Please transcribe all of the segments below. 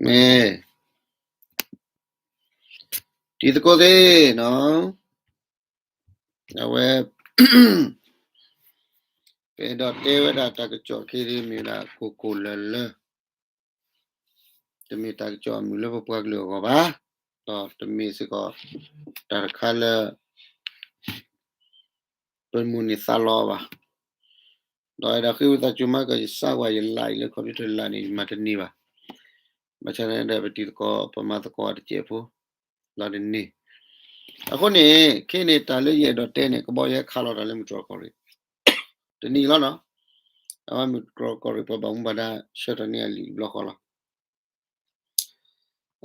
မ့ၢ် တံၤသကိးသ့ၣ်နီၤ, အဝဲ ပအဲၣ်ဒိးတဲဝဲဒၣ်တၢ်ကစီၣ်ခဲအံၤမ့ၢ်ဝဲဒၣ် ကိၢ်ကိၢ်လၢၤလၢၤ, တမ့ၢ်တၢ်ကစီၣ်အမုာ်လၢပပှၤကလုာ်အဂီၢ်ဘၣ်, ဒီးတမ့ၢ်စ့ၢ်ကီး တၢ်တခါလၢ ပမိၣ်န့ၢ်သးလီဘၣ်. ဒီးအဲၣ်ဒိးဃ့ဝံသးစူၤမး ကယစးကွၢ်ယလၢ်အံၤလၢ computer လၢ်န့ၣ် ယမၤတန့ၢ်ဘၣ်. ဘၣ်ဆၣ်န့ၣ်ဒီး ပတံၤသကိး ပမၤသကိးတစဲးဖိ လီၤတန့ၢ်. အဃိန့ၣ် ခဲအံၤန့ၣ် တၢ်လၢယအဲၣ်ဒိးတဲန့ၣ် ကဘီယူၤဟဲခးလီၤတၢ်လၢမုၢ်တြီၢ်ကီၢ်ရ့ၣ် တနံၤလီၤနီၤ. အဝဲမုၢ်တြီၢ်ကီၢ်ရ့ၣ် ပှၤဘၣ်မူဘၣ်ဒါဆှၢထီၣ်န့ၢ်အလံာ်တဘျီဃီလီၤ.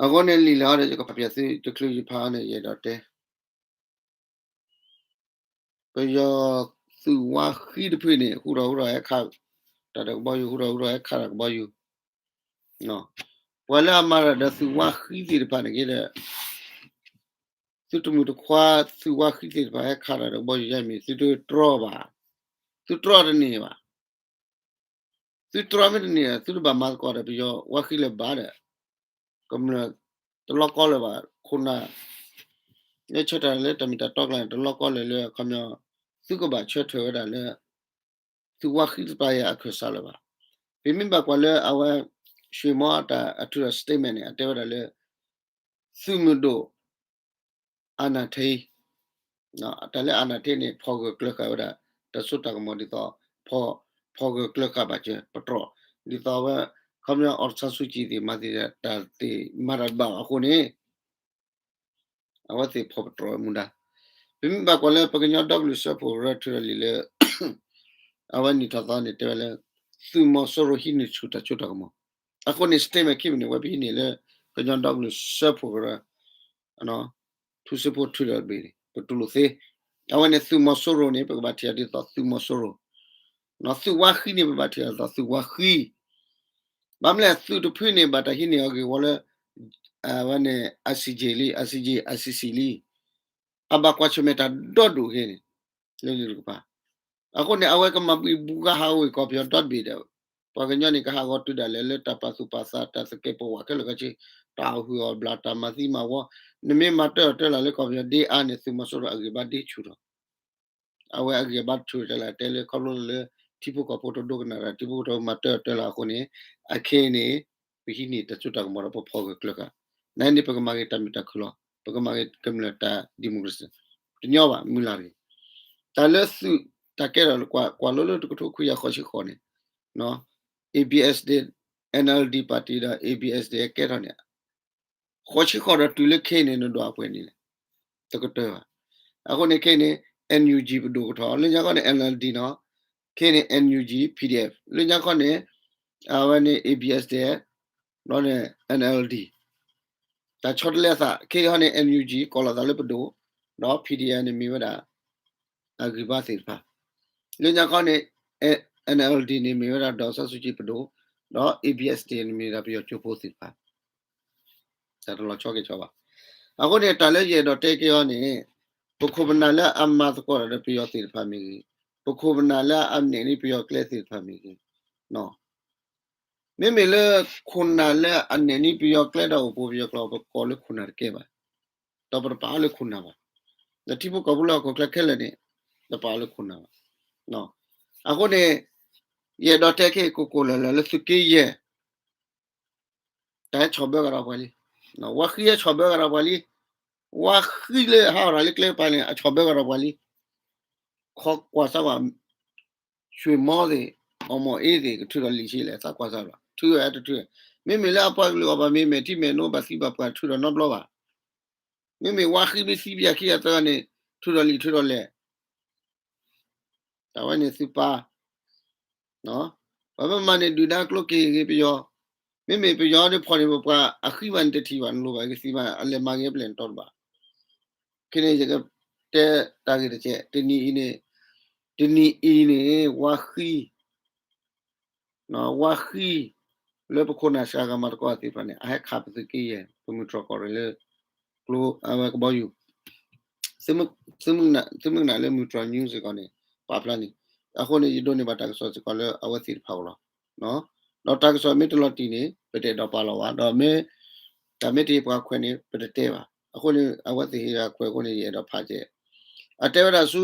အဃိန့ၣ်လံာ်လဲၣ်ဟီဒီး ယကဖးပၠးသုတချုးယဖးအီၤန့ၣ် ယအဲၣ်ဒိးတဲ ပယီၤသုးဝါဃံတဖုန့ၣ် ဟူထီၣ်ဟူထီၣ်ဟဲခးတၢ်ဒီးကဘီယူၤ ဟူထီၣ်ဟူထီၣ်ဟဲခးတၢ်ကဘီယူၤ. ပှၤလၢအမၤတၢ်ဒီးသုးဝါဃံသ့ၣ်တဖၣ်န့ၣ်က့ဒီး သုတမုာ်တခွါ သုးဝါဃံသ့ၣ်တဖၣ်ဟဲခးတၢ်ဒီးကဘီယူၤယါမ့ၢ် သုတတြီဘၣ်, သုတြီတန့ၢ်ဘၣ်. သုတြီမ့ၢ်တန့ၢ် သုတဘၣ်မၤသကိးဒီးပယီၤဝါဃံလၢၤဘၣ်ဒီး ကမျၢၢ်တလီၢ်ကီလၢၤဘၣ်. ခိၣ်နၢ် လၢဆၢထၢၣ်လၢတၢ်မ့ၢ်တၢ်တီကျါန့ၣ် တလီၢ်ကီလၢၤလၢအခီပညီ သုကဘၣ်ဆၢထၢၣ်ဝဲဒၣ်လၢ သုးဝါဃံတဖၣ်အံၤအခၢၣ်စးလၢၤဘၣ်. ပမ့ၢ်ဘၣ်ကွၢ်လၢအဝဲ ရွှေမောအတၢ်အထုးဒီး statement န့ၣ် အတဲဝဲဒၣ်လၢ သုးမုၢ်ဒိၣ် အာဏာထိန်း တၢ်လၢ အာဏာထိန်း န့ၣ် ဖီၣ်ဂၢၢ်ကျၢၤဃာ်ဝဲဒၣ် တၢ်စိတၢ်ကမီၤဒ်သိး ဖီၣ်ဂၢၢ်ကျၢၤဃာ်ဘၣ်စၢၤပတြီၢ် ဒ်သိးအဝဲ ခီပညီ အောင်ဆန်းစုကြည် သ့ၣ်မၤသ့ၣ်တၢ်သ့ၣ်မၤတၢ်တဘၣ်အဃိန့ၣ် အဝဲသ့ၣ်ဖီၣ်ပတြီၢ်မူဒါ. ပမ့ၢ်ဘၣ်ကွၢ်လၢပကညီဒီကလုာ်စၢဖှိၣ်ကရၢထုးဒီးလံာ်လၢ အဝဲနံၣ်ထီၣ်သီန့ၣ် တဲဝဲလၢ သုးမီၤစိရိၤဟံးန့ၢ်ဆူၣ်တၢ်စိတၢ်ကမီၤ. အဃိန့ၣ် statement ခံမံၤန့ၣ် ဝဲပဟံးန့ၢ်လၢ ကညီဒီကလုာ်စၢဖှိၣ်ကရၢ ထူစ့ဖိထုးဒီးဘ့ၣ်န့ၣ် ပတူၢ်လိာ်သ့. အဝဲန့ၣ်သုးမီၤစိရိၤန့ၣ် ပကဘၣ်ထံၣ်အီၤဒ်သိးသုးမီၤစိရိၤ, သုးဝါဃံန့ၣ် ပဘၣ်ထံၣ်အီၤဒ်သိးသုးဝါဃံ. ဘၣ်မနုၤလဲၣ် သုးတဖုန့ၣ် ဘၣ်တၢ်ဟံးန့ၢ်အီၤဂ့ၢ်ဝီလၢ အဝဲန့ၣ် ICJ လံ, ICJ, ICC လံ. အဘၣ်ကွၢ်ဆၢၣ်မဲာ်တၢ်ဒီဒူၣ်ဂ့ၤန့ၣ် လၢလံာ်တကပၤ. အဃိန့ၣ် အဝဲကမၤဘှံးဘုးဂၤဟးဂီၤဝ့ၢ်ကီၢ်ပယီၤဒီတဘ့ၣ်ဒီး ပှၤကညီန့ၣ် ကဟးဂီၤတုၤဒၣ်လဲာ်လၢတၢ်ပာ်သူၣ်ပာ်သး တၢ်သကဲးပဝးခဲလၢာ်ခဲဆ့, တၢ်အီၣ်ဟုၣ်အီၣ်ဘျၣ် တၢ်မၤသံမၤဝီ, နမ့ၢ်မၤတၢၢ်အီၤတၢၢ်လၢ်လၢကီၢ်ပယီၤဒ်အါန့ၣ် သုးမီၤစိရိၤအဂံၢ်ဘါဒ့ဆူၣ်ထီၣ် အဝဲအဂံၢ်အဘါတဆူၣ်တၢ်လၢ် တဲလၢခီဖျိလၢ ထံဖိကီၢ်ဖိတဒိကနၣ်တၢ် ထံဖိကီၢ်ဖိမၤတၢၢ်အီၤတၢၢ်လၢ်အဃိန့ၣ် အခဲအံၤန့ၣ် ပဟံးန့ၢ်တၢ်စိတၢ်ကမီၤဒီးပဖီၣ်ဂၢၢ်ကျၢၤဃာ်, နန့ၣ် ပကမၤဂ့ၤတၢ်မုာ်တၢ်ခုၣ်လီၤ. ပကမၤဂ့ၤကမျၢၢ်တၢ် democracy တညီဘၣ် မုၢ်လၢ်တဂ့ၤ. တၢ်လၢသုးတၢ်ကဲထီၣ် ကွၢ်လိလၢတကထိခွံကယၤဃိးဆံဃိးန့ၣ် ABSDF NLD party ဒီး ABSDF ကဲထီၣ်န့ၣ် ဃိးဆံဃိးဒီးတုၤလၢခဲအံၤန့ၣ် နဒွးပှဲၤန့ၣ်လဲၣ်, တကတၢၢ်ဘၣ်. အဃိန့ၣ်ခဲအံၤန့ၣ် NUG ပဒိၣ်ကထီၣ် လၢညါခီန့ၣ် NLD နီၤ, ခဲအံၤန့ၣ် NUG PDF လၢညါခီန့ၣ် အဝဲန့ၣ် ABSDF ဘျီန့ၣ် NLD တၢ်ဆီတလဲအသး ခဲအံၤဟီန့ၣ် NUG ကိးလီၤသးလၢပဒိၣ် ဒီး PDF န့ၣ်မ့ၢ်ဝဲဒၣ် အဂံၢ်ဘါသ့ၣ်တဖၣ်, လၢညါခီန့ၣ် NLD န့ၣ်မ့ၢ်ဝဲဒၣ် ဒေါ်အောင်ဆန်းစုကြည် ပဒိၣ်, ဒီး ABSDF န့ၣ်မ့ၢ်ဝဲဒၣ်ပယီၤကၠိဖိသ့ၣ်တဖၣ် တၢ်တလီၤဆီကဲဆီဘၣ်. အဃိန့ၣ် တၢ်လၢယအဲၣ်ဒိးတဲက့ၤအီၤန့ၣ် ပခိၣ်ပနၢ်လၢအမၤသကိးတၢ်ဒီးပယီၤသ့ၣ်တဖၣ်မ့ၢ်ဂ့ၤ, ပခိၣ်ပနၢ်လၢအနဲၣ်န့ၢ်ပယီၤကျဲသ့ၣ်တဖၣ်မ့ၢ်ဂ့ၤ, မ့မ့ၢ်လၢခိၣ်နၢ်လၢအနဲၣ်န့ၢ်ပယီၤကျဲဒီးအိၣ်ဖှိၣ်ပယီၤကျိာ် ပကိးလၢခိၣ်နၢ်တကဲဘၣ်, ဒီးပတပာ်အီၤလၢခိၣ်နၢ်ဘၣ်, ဒီးထံဖိကီၢ်ဖိလၢဟီၣ်ခိၣ်ချၢခဲလၢာ်န့ၣ် တပာ်အီၤလၢခိၣ်နၢ်ဘၣ်. အဃိန့ၣ် ယအဲၣ်ဒိးတဲက့ၤကိၢ်ကိၢ်လၢၤလၢ်လၢသုးက့ယဲၢ် တၢ်ဟဲဆီၣ်ဘၢကဒီးပှၤလံ, ဝါဃံဟဲဆီၣ်ဘၢကဒီးပှၤလံ, ဝါဃံလၢဟးထီၣ်တၢ်လၢကျဲကပၤန့ၣ် အဆီၣ်ဘၢကဒီးပှၤလံ, ခီကွၢ်စၢ်ကွၢ် ရွှေမောသ့ၣ် အီၣ်မီၣ်အ့သ့ၣ် ကထုးထီၣ်လံာ်ဆံးလဲၣ် သးကွၢ်စၢ်ဘၣ် ထုးဝဲတထုး, မ့မ့ၢ်လၢအပှၤကလုာ်အီၤဘၣ်မ့ၢ်မဲာ်ထံမဲာ်နိဘၣ်သံဘၣ်ပှၢ်ထုးထီၣ်နီတဘျီဘၣ်, မ့မ့ၢ်ဝါဃံမ့ၢ်သံပယီၤခံဂၤသၢဂၤန့ၣ် ထုးထီၣ်လံာ်ထုးထီၣ်လဲၣ် တၢ်ဝဲန့ၣ်သုပာ်, ပှၤမ့ၢ်မၤန့ၢ်ဒုၣ်ဒါကျိက့ၤဂ့ၤပယီၤ, မ့မ့ၢ်ပယီၤဒီးဖီၣ်န့ၢ်ပပှၤအဃံဘၣ်န့ၣ်တထံၣ်ဘၣ် နလိၣ်ဘၣ်ကသံဘၣ် အလဲၤမၤဂ့ၤပလဲၣ်နတီတဘၣ်. ခဲန့ၣ် ယကတဲတၢ်ဂ့ၢ်တကဲး တနံၤအံၤန့ၣ်, တနံၤအံၤန့ၣ် ဝါဃံ ဝါဃံ လၢပခိၣ်နၢ်စှၤဂၤမၤသကိးသ့ၣ်တဖၣ်န့ၣ် အဟဲခးပသုးက့ယဲၢ် ပမုၢ်တြီၢ်ကီၢ်ရ့ၣ်လၢ ကျိအဝဲကဘီယူၤ, သုမုၢ်ကနၣ်လၢမုၢ်တြီၢ် news စ့ၢ်ကီးန့ၣ် ပာ်ဖျါန့ၣ်, အဃိန့ၣ် ယဒိးန့ၢ်ဘၣ်တၢ်ကစီၣ်စ့ၢ်ကီးလၢအဝဲသ့ၣ်တဖၣ်အအိၣ်လီၤ. ဒီးတၢ်ကစီၣ်မ့ၢ်တလီၤတံၢ်န့ၣ် ပတအဲၣ်ဒိးပာ်လီၤဘၣ်, ဒီးမ့ၢ် တၢ်မ့ၢ်တဟ့ၣ်ပှၤခွဲးန့ၣ် ပတတဲဘၣ်. အဃိန့ၣ် အဝဲသ့ၣ်ဟ့ၣ်ယၤခွဲးအဃိန့ၣ် ယအဲၣ်ဒိးဖးကဲး. အတဲဝဲဒၣ်ဆူ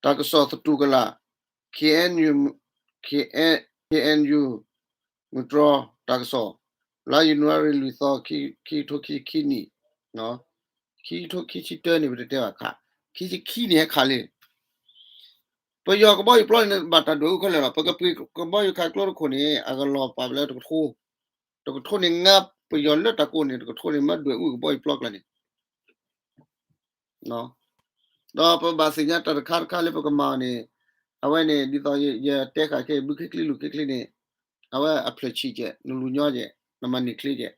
တၢ်ကစီၣ်သတူၢ်ကလာ် KNU, KNU မုၢ်တြီတၢ်ကစီၣ် လါယနူၤအါရံၤလွံၢ်သီ ခံကထိခံဆံခံနံၣ်, ခံကထိခံဆံတၢန့ၣ် ပတတဲဘၣ်ခး, ခံဆံခံနံၣ်ဟဲခးလံ. ပယီၤကဘီယူၤပျီန့ၣ် ဘၣ်တၢ်ဒွဲၣ်အူခဲလၢာ်လီၤ. ပကပှ့ၤကဘီယူၤခးကျိတခိၣ်န့ၣ် အကလီၤပာ်ပလဲတကထိ, တကထိန့ၣ် ငါပယီၤလၢတၢ်ကိးန့ၣ် တကထိန့ၣ် မ့ၢ်ဒွဲၣ်အူကဘီယူၤပျီကျါန့ၣ် ဒီးပဘၣ်သ့ၣ်ညါတၢ်တခါတခါလၢပကမၤအီၤန့ၣ်, အဝဲန့ၣ် ဒ်သိးယတဲဃာ်ခဲ ဘုခ့ချံလူၤခ့ချံန့ၣ်, အဝဲအဖျၢၣ်ဆံးကဲး နလူၤညီကဲး နမၤန့ၢ်ချ့ကဲး,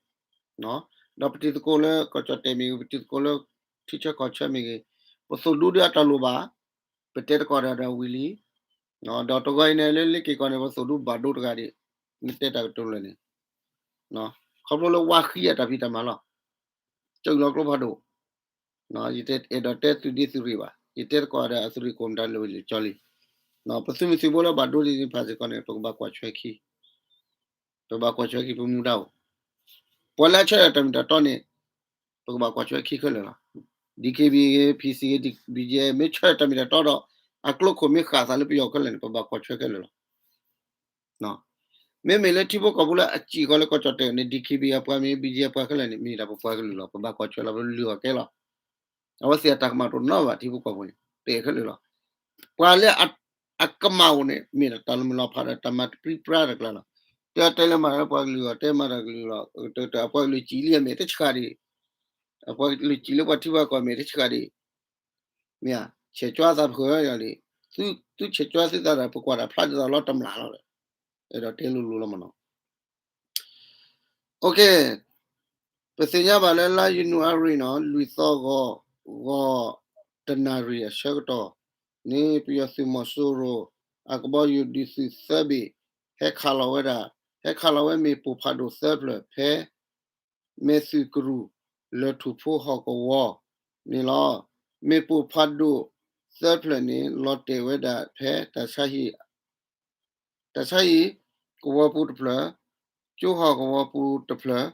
ဒီးပတံၤသကိးလၢကီၢ်ကၠီၣ်တဲၣ်မ့ၢ်ဂ့ၤ, ပတံၤသကိးလၢထံဆၢကီၢ်ဆၢမ့ၢ်ဂ့ၤ, ပသိၣ်ဒူဒုးအတၢ်လိၣ်ဘၣ်, ပတဲသကိးတၢ်ဒီးဝံၤလံ, ဒီးတဂီၤအံၤန့ၣ်လၢလ့က့ၤကီၢ်န့ၣ် ပသိၣ်ဒူဘၣ်ဒိတဂၤဒံး, နတဲတၢ်ကတိၤလၢာ်န့ၣ်, ခီဖျိလၢဝါဃံအတၢ်ဖံးတၢ်မၤလီၤ. ကၠီၣ်လီၤကျိဖးဒိၣ် ယတအဲၣ်ဒိးတဲသုးဒ့သုးရ့ၣ်ဘၣ်, ယတဲသကိးဒီးအသုးရ့ၣ်ကိးမတၤလၢဝဲလၢကၠီလံ. ပသုးမုၢ်သံၣ်ဘိလၢဘၣ်ဒိဒ်န့ၣ်ဖးစ့ၢ်ကီးန့ၣ် ပကဘၣ်ကွၢ်ဆွဲခံ, ပဘၣ်ကွၢ်ဆွဲခံပမူဒါအိၣ်, ပှၤလၢအဆၢထၢၣ်တၢ်မ့ၢ်တၢ်တီန့ၣ် ပကဘၣ်ကွၢ်ဆွဲခံခဲလၢာ်လီၤ. DKBA ဂ့ၤ, PC ဂ့ၤ, BGF မ့ၢ်ဆၢထၢၣ်တၢ်မ့ၢ်တၢ်တီဒီး အကျိခိၣ်မ့ၢ်ဃာ်သးလၢပယီၤခဲလၢာ်န့ၣ် ပဘၣ်ကွၢ်ဆွဲခဲလၢာ်လီၤ. မ့မ့ၢ်လၢထံဖိကီၢ်ဖိလၢအစံၣ်ဃီလၢကီၢ်ကၠီၣ်တဲၣ်န့ၣ် DKBA အပှၤမ့ၢ် BGF အပှၤခဲလၢာ်န့ၣ် မ့ၢ်ဒၣ်ပပှၤကလုာ်လီၤ. ပဘၣ်ကွၢ်ဆွဲလီၤ ပလုၢ်အီၤကဲလီၤ. အဝဲသ့ၣ်အတၢ်ကမၣ်တအိၣ်နီဘၣ် ထံဖိကီၢ်ဖိန့ၣ် ပအဲၣ်ခဲလၢာ်လီၤ. ပှၤလၢအကမၣ်အိၣ်န့ၣ် မ့ၢ်ဒၣ်တၢ်လီၤမုၢ်လီၤဖးဒီးတၢ်မၤတပြံပြါတၢ်ကျါလီၤ. တဲတဲလၢမၤလၢပှၤကလုာ်အီၤ တဲမၤတၢ်ကလုာ်လီၤ. အပှၤကလုာ်စံၣ်လံအမဲာ်တဆှးဒံး, အပှၤကလုာ်စံၣ်လၢပှၤထံပှၤကီၢ်အမဲာ်တဆှးဒံး, မ့ၢ်ဧါ, ဆဲးကွၢ်သးပဃၢၤယီၤလံ, သုဆဲးကွၢ်သုသးဒီး ပကွၢ်တၢ်ဖျါဒ်သိးလီၤတမျၢ်လီၤဒီး, အဲၣ်ဒိးတဲလိၤလိၤလီၤမနီၤ. ပသ့ၣ်ညါဘၣ်လၢလါယနူၤအါရံၤနီၤ လွံၢ်သီဂီၤ, ဂီၤတနၣ်ရံၣ်အဆၢကတီၢ်န့ၣ် ပယီၤသုးမီၤစိရိၤ အကဘီယူၤဒုးသုးသၢဘ့ၣ် ဟဲခးလီၤဝဲဒၣ်, ဟဲခးလီၤဝဲမ့ၣ်ပိၢ်ဖးဒိၣ်သၢဖျၢၣ် ဖဲ မဲၣ်သုးကရူၢ် လၢၢ်ထူၣ်ဖိဟီၣ်ကဝီၤန့ၣ်လီၤ. မ့ၣ်ပိၢ်ဖးဒိၣ်သၢဖျၢၣ်န့ၣ် လီၤတဲာ်ဝဲဒၣ်ဖဲ တၢ်ဆါဟံၣ် တၢ်ဆါဟံၣ် ကဝီၤပူၤတဖျၢၣ်, ကၠိဟီၣ်ကဝီၤပူၤတဖျၢၣ်,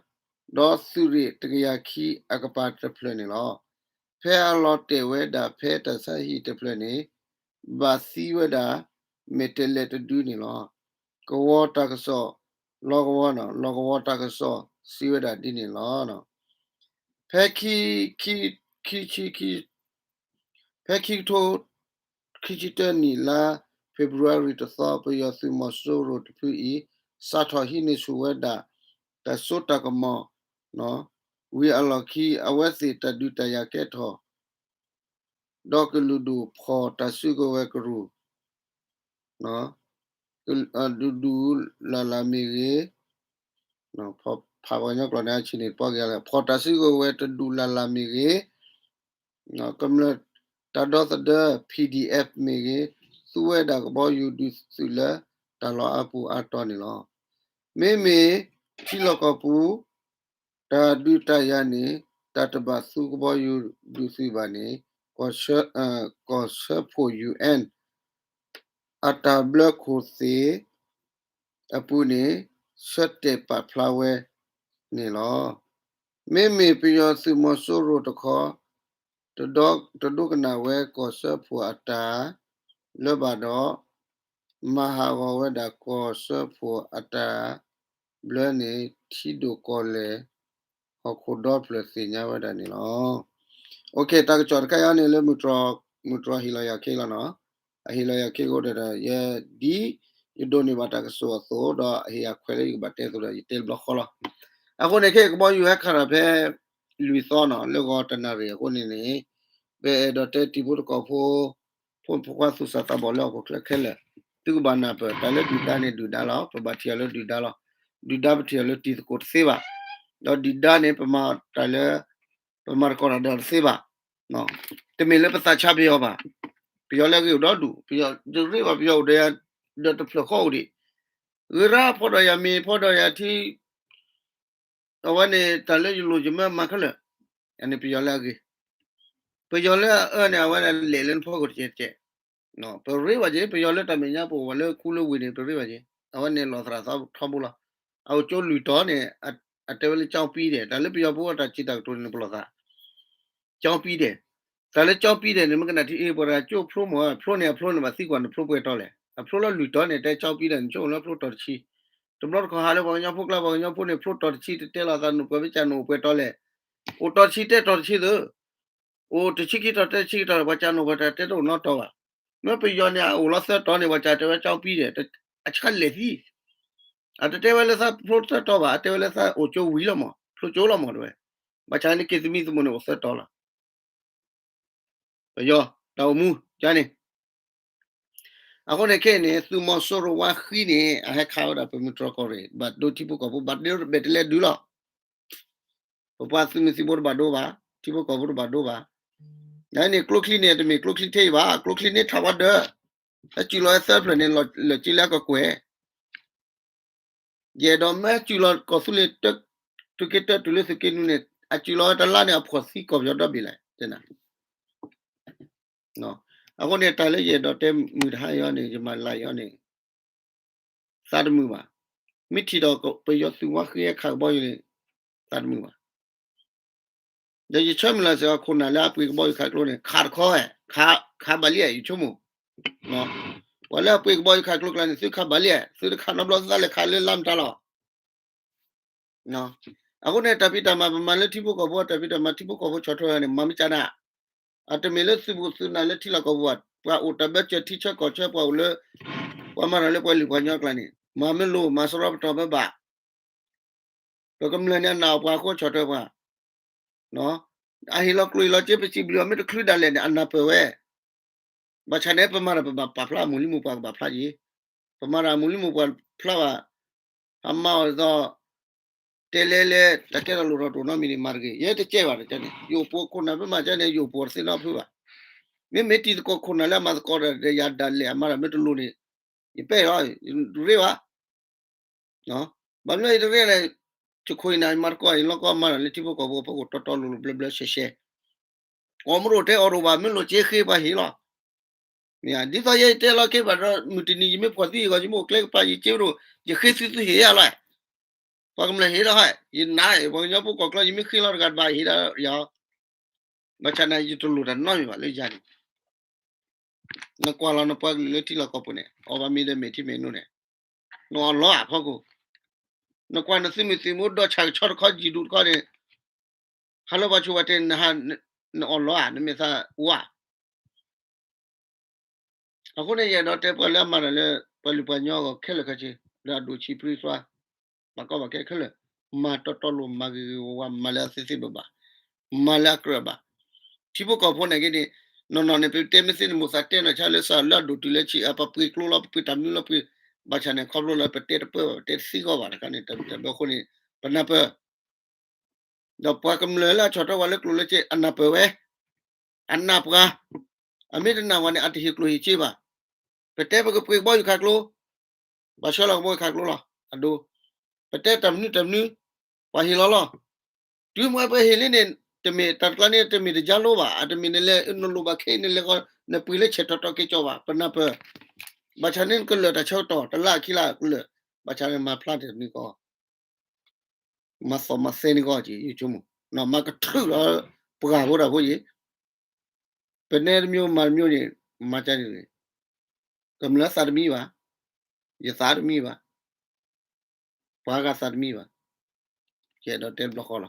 ဒီးသုးရ့ၣ်တကယၤခံအကပၤတဖျၢၣ်န့ၣ်လီၤ. ဖဲအလီၤတဲာ်ဝဲဒၣ်ဖဲတၢ်ဆါဟံၣ်တဖျၢၣ်န့ၣ် ဘၣ်သံဝဲဒၣ် မဲာ်တဲးလဲးတဒုန့ၣ်လီၤ. ကဝီၤတၢ်ကစီၣ် လီၤကဝီၤနီၤ လီၤကဝီၤတၢ်ကစီၣ်စံးဝဲဒၣ်ဒ်န့ၣ်လီၤ. ဖဲခံ ခံ ခံဆံ ဖဲခံကထိ ခံဆံတၢနံၣ်လါ February တသီ ပယီၤသုးမီၤစိရိၤတဖုအံၤ စးထီၣ်ဟံးန့ၢ်ဆူၣ်ဝဲဒၣ် တၢ်စိတၢ်ကမီၤ ဝံၤအလီၢ်ခံ အဝဲသ့ၣ်တၢ်ဒုးတၢ်ယၤကဲထီၣ် ဒီးကလုာ်ဒူၣ်ဖီၣ်တၢ်စုကဝဲၤကရူၢ် ဒူဒူလၢ်လၢ်မ့ၢ်ဂ့ၤ, ဖးပှၤကညီကျိာ်န့ၣ် အဆံးန့ၣ်တပီၢ်က့ၤလၢ ဖီၣ်တၢ်စုကဝဲၤတဒူၣ်လၢ်လၢ်မ့ၢ်ဂ့ၤ, ကမျၢၢ်တၢ်ဒီသဒၢ P D F မ့ၢ်ဂ့ၤ, သူဝဲဒၣ်ကဘီယူၤဒုးသုးလၢတၢ်လီၢ်အါပူၤအါတီၤန့ၣ်လီၤ. မ့မ့ၢ်ထံလီၢ်ကီၢ်ပူၤ တၢ်ဒုးတၢ်ယၤန့ၣ် တၢ်တဘၣ်သူကဘီယူၤဒုးသုးဘၣ်န့ၣ် ကီၢ်စၢဖှိၣ် U N အတၢ်ဘျၢခိၣ်သ့ၣ်အပူၤန့ၣ် ဆၢတဲာ်ပာ်ဖျါဝဲန့ၣ်လီၤ. မ့မ့ၢ်ပယီၤသုးမီၤစိရိၤတခီ တဒိကနၣ်ဝဲကီၢ်စၢဖှိၣ်အတၢ်လၢၤဘၣ်ဒီး မၤဟးဂီၤဝဲဒၣ်ကီၢ်စၢဖှိၣ်အတၢ်ဘျၢန့ၣ် ထံဒိၣ်ကီၢ်လဲၢ် ဟီၣ်ခိၣ်ဒီဖျၢၣ်သ့ၣ်ညါဝဲဒၣ်န့ၣ်လီၤ. တၢ်ကစီၣ်တခါအံၤန့ၣ်လၢ မုၢ်တြီၤဟ့ၣ်လီၤယၤခ့လီၤနီၤ. အဟ့ၣ်လီၤယၤခ့ကအိၣ်ဒီး ယဲဒ်ယဒိးန့ၢ်ဘၣ်တၢ်ကစီၣ်အသိးဒီး အဟ့ၣ်ယၤခွဲးလၢယကဘၣ်တဲအသိးဒီး ယတဲတဘျီဃီလီၤ. အဃိန့ၣ်ခဲအံၤ ကဘီယူၤဟဲခးထီၣ်ဖဲ လွံၢ်သီနီၤ လၢဂီၤတနၣ်ရံၣ်အဃိန့ၣ်န့ၣ် ပအဲၣ်ဒိးတဲတံၤဖိသကိးဖိ ဖိမုၣ်ဖိခွါသူၣ်စၢ်သးဘီၣ်လၢဟီၣ်ခိၣ်ချၢခဲလၢာ် သုကဘၣ်နၢ်ပၢၢ် တၢ်လၢဒုၣ်ဒါန့ၣ်ဒုၣ်ဒါလီၤ. ပဘၣ်ထံၣ်အီၤလၢဒုၣ်ဒါလီၤ. ဒုၣ်ဒါပထံၣ်အီၤလၢတံၤသကိးတသ့ဘၣ်. ဒီးဒုၣ်ဒါန့ၣ် ပမၤတၢ်လၢ ပမၤသကိးတၢ်ဒီးတသ့ဘၣ်. တမ့ၢ်လၢပသးဆါပယီၤဘၣ်. ပယီၤလၢအဂ့ၤအိၣ်ဒီဒူၣ်, ပယီၤတရ့ဘၣ် ပယီၤအိၣ်ဒီးယၤ ဒီးတဖျၢၣ်ဃီအိၣ်ဒံး. ဂ့ၤရၣ်ဖီၣ်ဒီးယၤမ့ၤ ဖီၣ်ဒီးယၤထံ အဝဲန့ၣ် တၢ်လၢယလိၣ်ယမၢမၤခဲလၢာ်, အန့ၣ်ပယီၤလၢအဂ့ၤ. ပယီၤလၢအအၢန့ၣ် အဝဲဒၣ်လဲၤလၢနဖီခိၣ်တကဲးတကဲး. ပရ့ဘၣ်က့ၤ ပယီၤလၢတၢ်မဲာ်ညါပအိၣ်ဝဲလၢခူလၢဝ့ၢ်န့ၣ် ပရ့ဘၣ်က့ၤ. အဝဲန့ၣ်လီၤသရၣ်ထီဘိလီၤ. အအိၣ်ကၠိလွံၢ်တီၤန့ၣ် အတဲဝဲလၢကၠီပံဒဲး, တၢ်လၢပယီၤဖိတၢ်စံးတၢ်ကတိၤန့ၣ် နပလီၢ်သး ကၠီပံဒဲး. တၢ်လၢကၠီပံဒဲးန့ၣ် မ့ၢ်ကနၣ်ထံအ့ ပှၤတဂၤကၠိဖျိမ့ၢ် ဖျိန့ၣ် အဖျိန့ၣ်ဘၣ်သံကွၢ်န့ၣ် ဖျိပှဲၤတီၤလဲၣ်. အဖျိလၢလွံၢ်တီၤန့ၣ် တဲကၠီပံဒဲးန့ၣ် ကၠိအိၣ်လၢဖျိတီၤတဆံ. တဘျီတခီၣ်ဟးလၢပှၤကညီဖိကျါ ပှၤကညီဖိန့ၣ် ဖျိတီၤတဆံ တတဲလီၤသး နပှဲၤပကၢ်နအိၣ်ပှဲၤတီၤလဲၣ်. အိၣ်တီၤတဆံတဲတီၤတဆံသု အိၣ်တဆံခံတီၤတဲတဆံခံတီၤ ပှၤကၢ်နအိၣ်ပှဲၤတီၤတဲတအိၣ်နီတီၤဘၣ်. မ့ၢ်ပယီၤန့ၣ် အအိၣ်လီၤသၢတီၤန့ၣ် ပှၤကၢ်တဲဝဲကၠီပံဒဲး အဆၢလဲၣ်သံ အတတဲဝဲလၢသးဖျိသၢတီၤဘၣ်, အတဲဝဲလၢသးအိၣ်ကၠိဝံၤလီၤမး, ဖျိကၠိလီၤမးတဲဝဲ. ဘၣ်ဆၣ်န့ၣ်က့ၤသမံသမိးန့ၣ်အိၣ်သၢတီၤလီၤ. ပယီၤတၢ်အိၣ်မူကန့ၣ်. အဃိန့ၣ်ခဲအံၤန့ၣ် သုးမီၤစိရိၤဝါဃံန့ၣ် အဟဲခးဝဲဒၣ်ပမုၢ်တြီၢ်ကီၢ်ရ့ၣ် ဘၣ်ဒိထံဖိကီၢ်ဖိ ဘၣ်ဒိတဘဲၣ်တလဲဒုးလီၤ. ပပှၤသုးမုၢ်သံၣ်ဘိတဘၣ်ဒိဘၣ်, ထံဖိကီၢ်ဖိတဘၣ်ဒိဘၣ်. နန့ၣ်ကျိချံန့ၣ် တမ့ၢ်ကျိချံထဲအံၤဘၣ်, ကျိချံန့ၣ်ထးဝါဒၢး, ဟဲစူၤလီၤဝဲသၢဖျၢၣ်န့ၣ် လီၤစ့လၢကကွဲၢ် ယအဲၣ်ဒိးမ့ၢ်စူၤလီၤကီၢ်သူလ့ၤ သုးက့တၢတုၤလၢသုးက့နွံန့ၣ် အစူၤလီၤဝဲတလါန့ၣ် အဖှီၣ်သံကီၢ်ပယီၤဒီဘ့ၣ်လဲၣ်. အဃိန့ၣ် တၢ်လၢယအဲၣ်ဒိးတဲမုၢ်တဟါအံၤန့ၣ် ယမၤလၢအံၤန့ၣ် သးတမုာ်ဘၣ်. မ့ၢ်ထံၣ်ဒီးပယီၤသုးဝါဃံဟဲခးကဘီယူၤန့ၣ် သးတမုာ်ဘၣ်. ဒီးယဆၢမုၢ်လၢ်စ့ၢ်ကီး ခိၣ်နၢ်လၢအပှ့ၤကဘီယူၤခးကျိန့ၣ် ခးတခီဝဲ, ခးဘၣ်လံ ယဆိကမိၣ် ပှၤလၢအပှ့ၤကဘီယူၤခးကျိကျါန့ၣ် သုခးဘၣ်လံ, သုတခးနီတဘျီ သုသးလဲၤခးလၢလါမတၤလီၤ. အဃိန့ၣ် တၢ်ဖံးတၢ်မၤပမၤလၢထံဖိကီၢ်ဖိ တၢ်ဖံးတၢ်မၤထံဖိကီၢ်ဖိဆီၣ်ထွဲန့ၣ် မၤမ့ၢ်ကနၣ်, အတမ့ၢ်လၢသုးဘူးသုးနၤလၢထံလီၢ်ကီၢ်ပူၤဘၣ်, ပှၤအိၣ်တၢ်ဘၢစၢၤထံဆၢကီၢ်ဆၢ ပှၤအိၣ်လၢ ပှၤမၤတၢ်လၢပှၤလုၢ်ပှၤကညီကျါန့ၣ် မၤမ့ၢ်လိၤ မၤစရီပတီၢ်မ့ၢ်ဘၣ် ပကမျၢၢ်န့ၣ် အနာ်အပှၤအဃိဆီၣ်ထွဲပှၤ, အဟ့ၣ်လီၤကျိၣ်ဟ့ၣ်လီၤစ့ ပစံးဘျုးအီၤ မ့ၢ်တချုးဒၣ်လဲာ်န့ၣ် အနၢ်ပၢၢ်ဝဲ, ဘၣ်ဆၣ်န့ၣ် ပမၤတၢ်ပဘၣ်ပာ်ဖျါ အမိၢ်လံမိၢ်ပှၢ်ကဘၣ်ဖျါက့ၤ, ပမၤတၢ်အမိၢ်လံမိၢ်ပှၢ်ဖျါဘၣ်, အမၤအီၤဒ်သိး တဲလဲလဲ တၢ်ကဲထီၣ်လိၣ်ထီၣ်တအိၣ်နီတမံၤန့ၣ် မၤတဂ့ၤ, ယဲတကဲဘၣ်တကဲန့ၣ် ယအိၣ်ပိာ်ခိၣ်နၢ်ဖဲမၤကဲန့ၣ် ယအိၣ်ပိာ်တသ့နီတဖုဘၣ်, မ့မ့ၢ်တံၤသကိးခိၣ်နၢ်လၢအမၤသကိးဒီးယၤဒၣ်လဲာ် အမၤတၢ်မ့ၢ်တလိၤန့ၣ် ယပဲၢ်အီၤ ယတရ့ဘၣ် ဘၣ်မနုၤယတရ့လဲၣ်, ယခိၣ်ယနၢ်ယမၤသကိး ယလီၢ်ကီၢ်မၤတၢ်လၢထံဖိကီၢ်ဖိအဖီခိၣ် တီတီလိၤလိၤဘျၢဘျၢရှဲရှဲ, အီၣ်မ့ၢ်တအိၣ်တဲအီၣ်တအိၣ်ဘၣ် မ့ၢ်လိၣ်စ့ဃ့ပှၤဟ့ၣ်လီၤ, ဒ်သိးယဲယတဲလီၤက့ၤဘၣ်ဒီး မုၢ်တနံၤယမ့ၢ်ဖှီၣ်သံအဂီၢ် ယမ့ၢ်အိၣ်ကျဲကပၤ ယစ့တအိၣ် ယဃ့သုသုဟ့ၣ်ယၤလီၤ, ပှၤကမျၢၢ်ဟ့ၣ်ဒီးဟဲ ယနာ် ပှၤကညီဖိကီၢ်ကျၢၢ် ယမ့ၢ်ဃ့လီၤတဂၤတဘၣ်ဟ့ၣ်ဒီးယၤ ဘၣ်ဆၣ်န့ၣ် ယတလိၣ်တၢ်နီတမံၤဘၣ်လၢယၤန့ၣ်, နကွၢ်လီၤနပှၤကလုာ်လၢထံလီၢ်ကီၢ်ပူၤန့ၣ် အီၣ်ဘၣ်မ့ၤဒီးမဲာ်ထံမဲာ်နိန့ၣ်, နအီၣ်လီၤဧါဖီခိၣ်, နကွၢ်နသုးမုၢ်သံၣ်ဘိဒီးဆၣ်ကဆီတခီ ယံာ်ဒူၣ်တခီန့ၣ်, ဟးလၢပှၤဆိးပှၤတဲ နအီၣ်လီၤဧါ နမဲာ်သၣ်အိၣ်ဧါ အဃိန့ၣ် ယအဲၣ်ဒိးတဲပှၤလၢအမၤတၢ်လၢ ပှၤလုၢ်ပှၤကညီအဂီၢ်ခဲလၢာ်ခဲဆ့ လၢအဒိၣ်ဆံးပြံသွါ ဘၣ်ကီဘၣ်ခဲခဲလၢာ်, မၤတီတီလိၤ မၤဂ့ၤဂ့ၤဝါဝါ မၤလၢအသ့သ့ဘၣ်ဘၣ်, မၤလၢအကြၢးဘၣ်, ထံဖိကီၢ်ဖိန့ၣ်က့န့ၣ် နီၢ်နီၢ်န့ၣ် ပတဲမ့ၢ်သ့န့ၣ် မိၢ်သးတဲနီၢ်ဆါလၢစးလၢအဒိၣ်တုၤလၢဆံး အပပှ့ၤကျိလီၤ ပပှ့ၤတၢ်မနုၤလီၤ ပှ့ၤ, ဘၣ်ဆၣ်န့ၣ် ခီဖျိလၢပတဲတပၢၢ်ဘၣ် ပတဲတသ့ဂီၢ်ဘၣ်တခါန့ၣ် တၢ်ဘျုးအဃိန့ၣ် ပနၢ်ပၢၢ် ဒီးပှၤကမျၢၢ်လၢအဆီၣ်ထွဲပှၤလၢကျိၣ်လၢစ့ အနၢ်ပၢၢ်ဝဲ, အနာ်ပှၤ, အမ့ၢ်တနာ်ဝဲန့ၣ် အတဟ့ၣ်ကျိၣ်ဟ့ၣ်စ့ဘၣ်. ပတဲပကပှ့ၤကဘီယူၤခးကျိ, ဘၣ်ဆှၢလီၤကဘီယူၤခးကျိလီၤ. အဒိ, ပတဲတၢ်မနုၤတၢ်မနုၤ, ပှၤဟ့ၣ်လီၤလီၤ. တုၤမ့ၢ်ပှၤဟ့ၣ်လံန့ၣ် တမ့ၢ်တၢ်တကျါန့ၣ် တမ့ၢ်တကၢလိဘၣ်, အတမ့ၢ်နလဲၤနလိၣ်ဘၣ်ခဲအံၤ နလဲၤဃီ နပှ့ၤလၢဆဲးထီၣ်ထီၣ်က့ၤကၠီဘၣ်, ပနၢ်ပၢၢ်. ဘၣ်ဆၣ်န့ၣ် နကလၢာ်တၢ်ဆၢကတီၢ် တလါခံလါကလၢာ်, ဘၣ်ဆၣ်န့ၣ်မၤဖျါတၢ်န့ၣ်ကီ မၤသီၣ်မၤသဲန့ၢ်ကီၢ်က့ၤ ယဆိကမိၣ်, မၤကထုးလီၤ ပှၤဖိတၢ်ဖိအံၤ, ပနဲတမျိုးမၤတမျိုးန့ၣ် မၤကန့ၣ်န့ၣ်, ကမျၢၢ်သးတမံဘၣ်, ယသးတမံဘၣ်, ပှၤဂၤသးတမံဘၣ်, ယအဲၣ်ဒိးတဲတဘျီဃီလီၤ.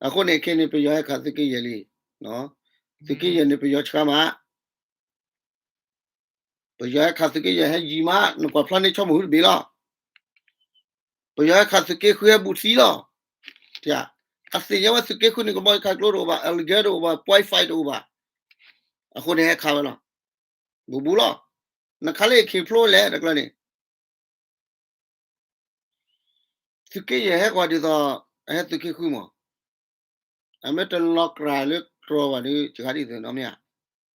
အဃိန့ၣ်ခဲန့ၣ် ပယီၤဟဲခးသုးက့ယဲၢ်လံ, သုးက့ယဲၢ်န့ၣ် ပယီၤဆှါမး ပယီၤဟဲခးသုးက့ယဲၢ်ဟဲယံၤမး နကွၢ်ဖျါန့ၢ်ဆီမိၢ်ဟုတဘ့ၣ်လီၤ. ပယီၤဟဲခးသုးက့ဃုဟဲဘူးသံလီၤ. အသ့ၣ်ညါဝဲသုးက့ဃုန့ၣ် ကဘီယူၤခးကျိတအိၣ်ဘၣ်, အလံကဲတအိၣ်ဘၣ်, ပွဲဖးတအိၣ်ဘၣ်. အဃိန့ၣ်ဟဲခးဝဲလီၤ. ဘူးဘူးလီၤ. နခးလၢအခံဖျိလဲၣ် တကျၢန့ၣ် သုးက့ယဲၢ်ဟဲကွၢ်ဒ်သိး အဟဲသုးက့ဃုမး, အမ့ၢ်တလီၤကြၢ်လၢတြီၤဘၣ်ဒီး စှၤဒ်သိးနီတမံၤဧါ,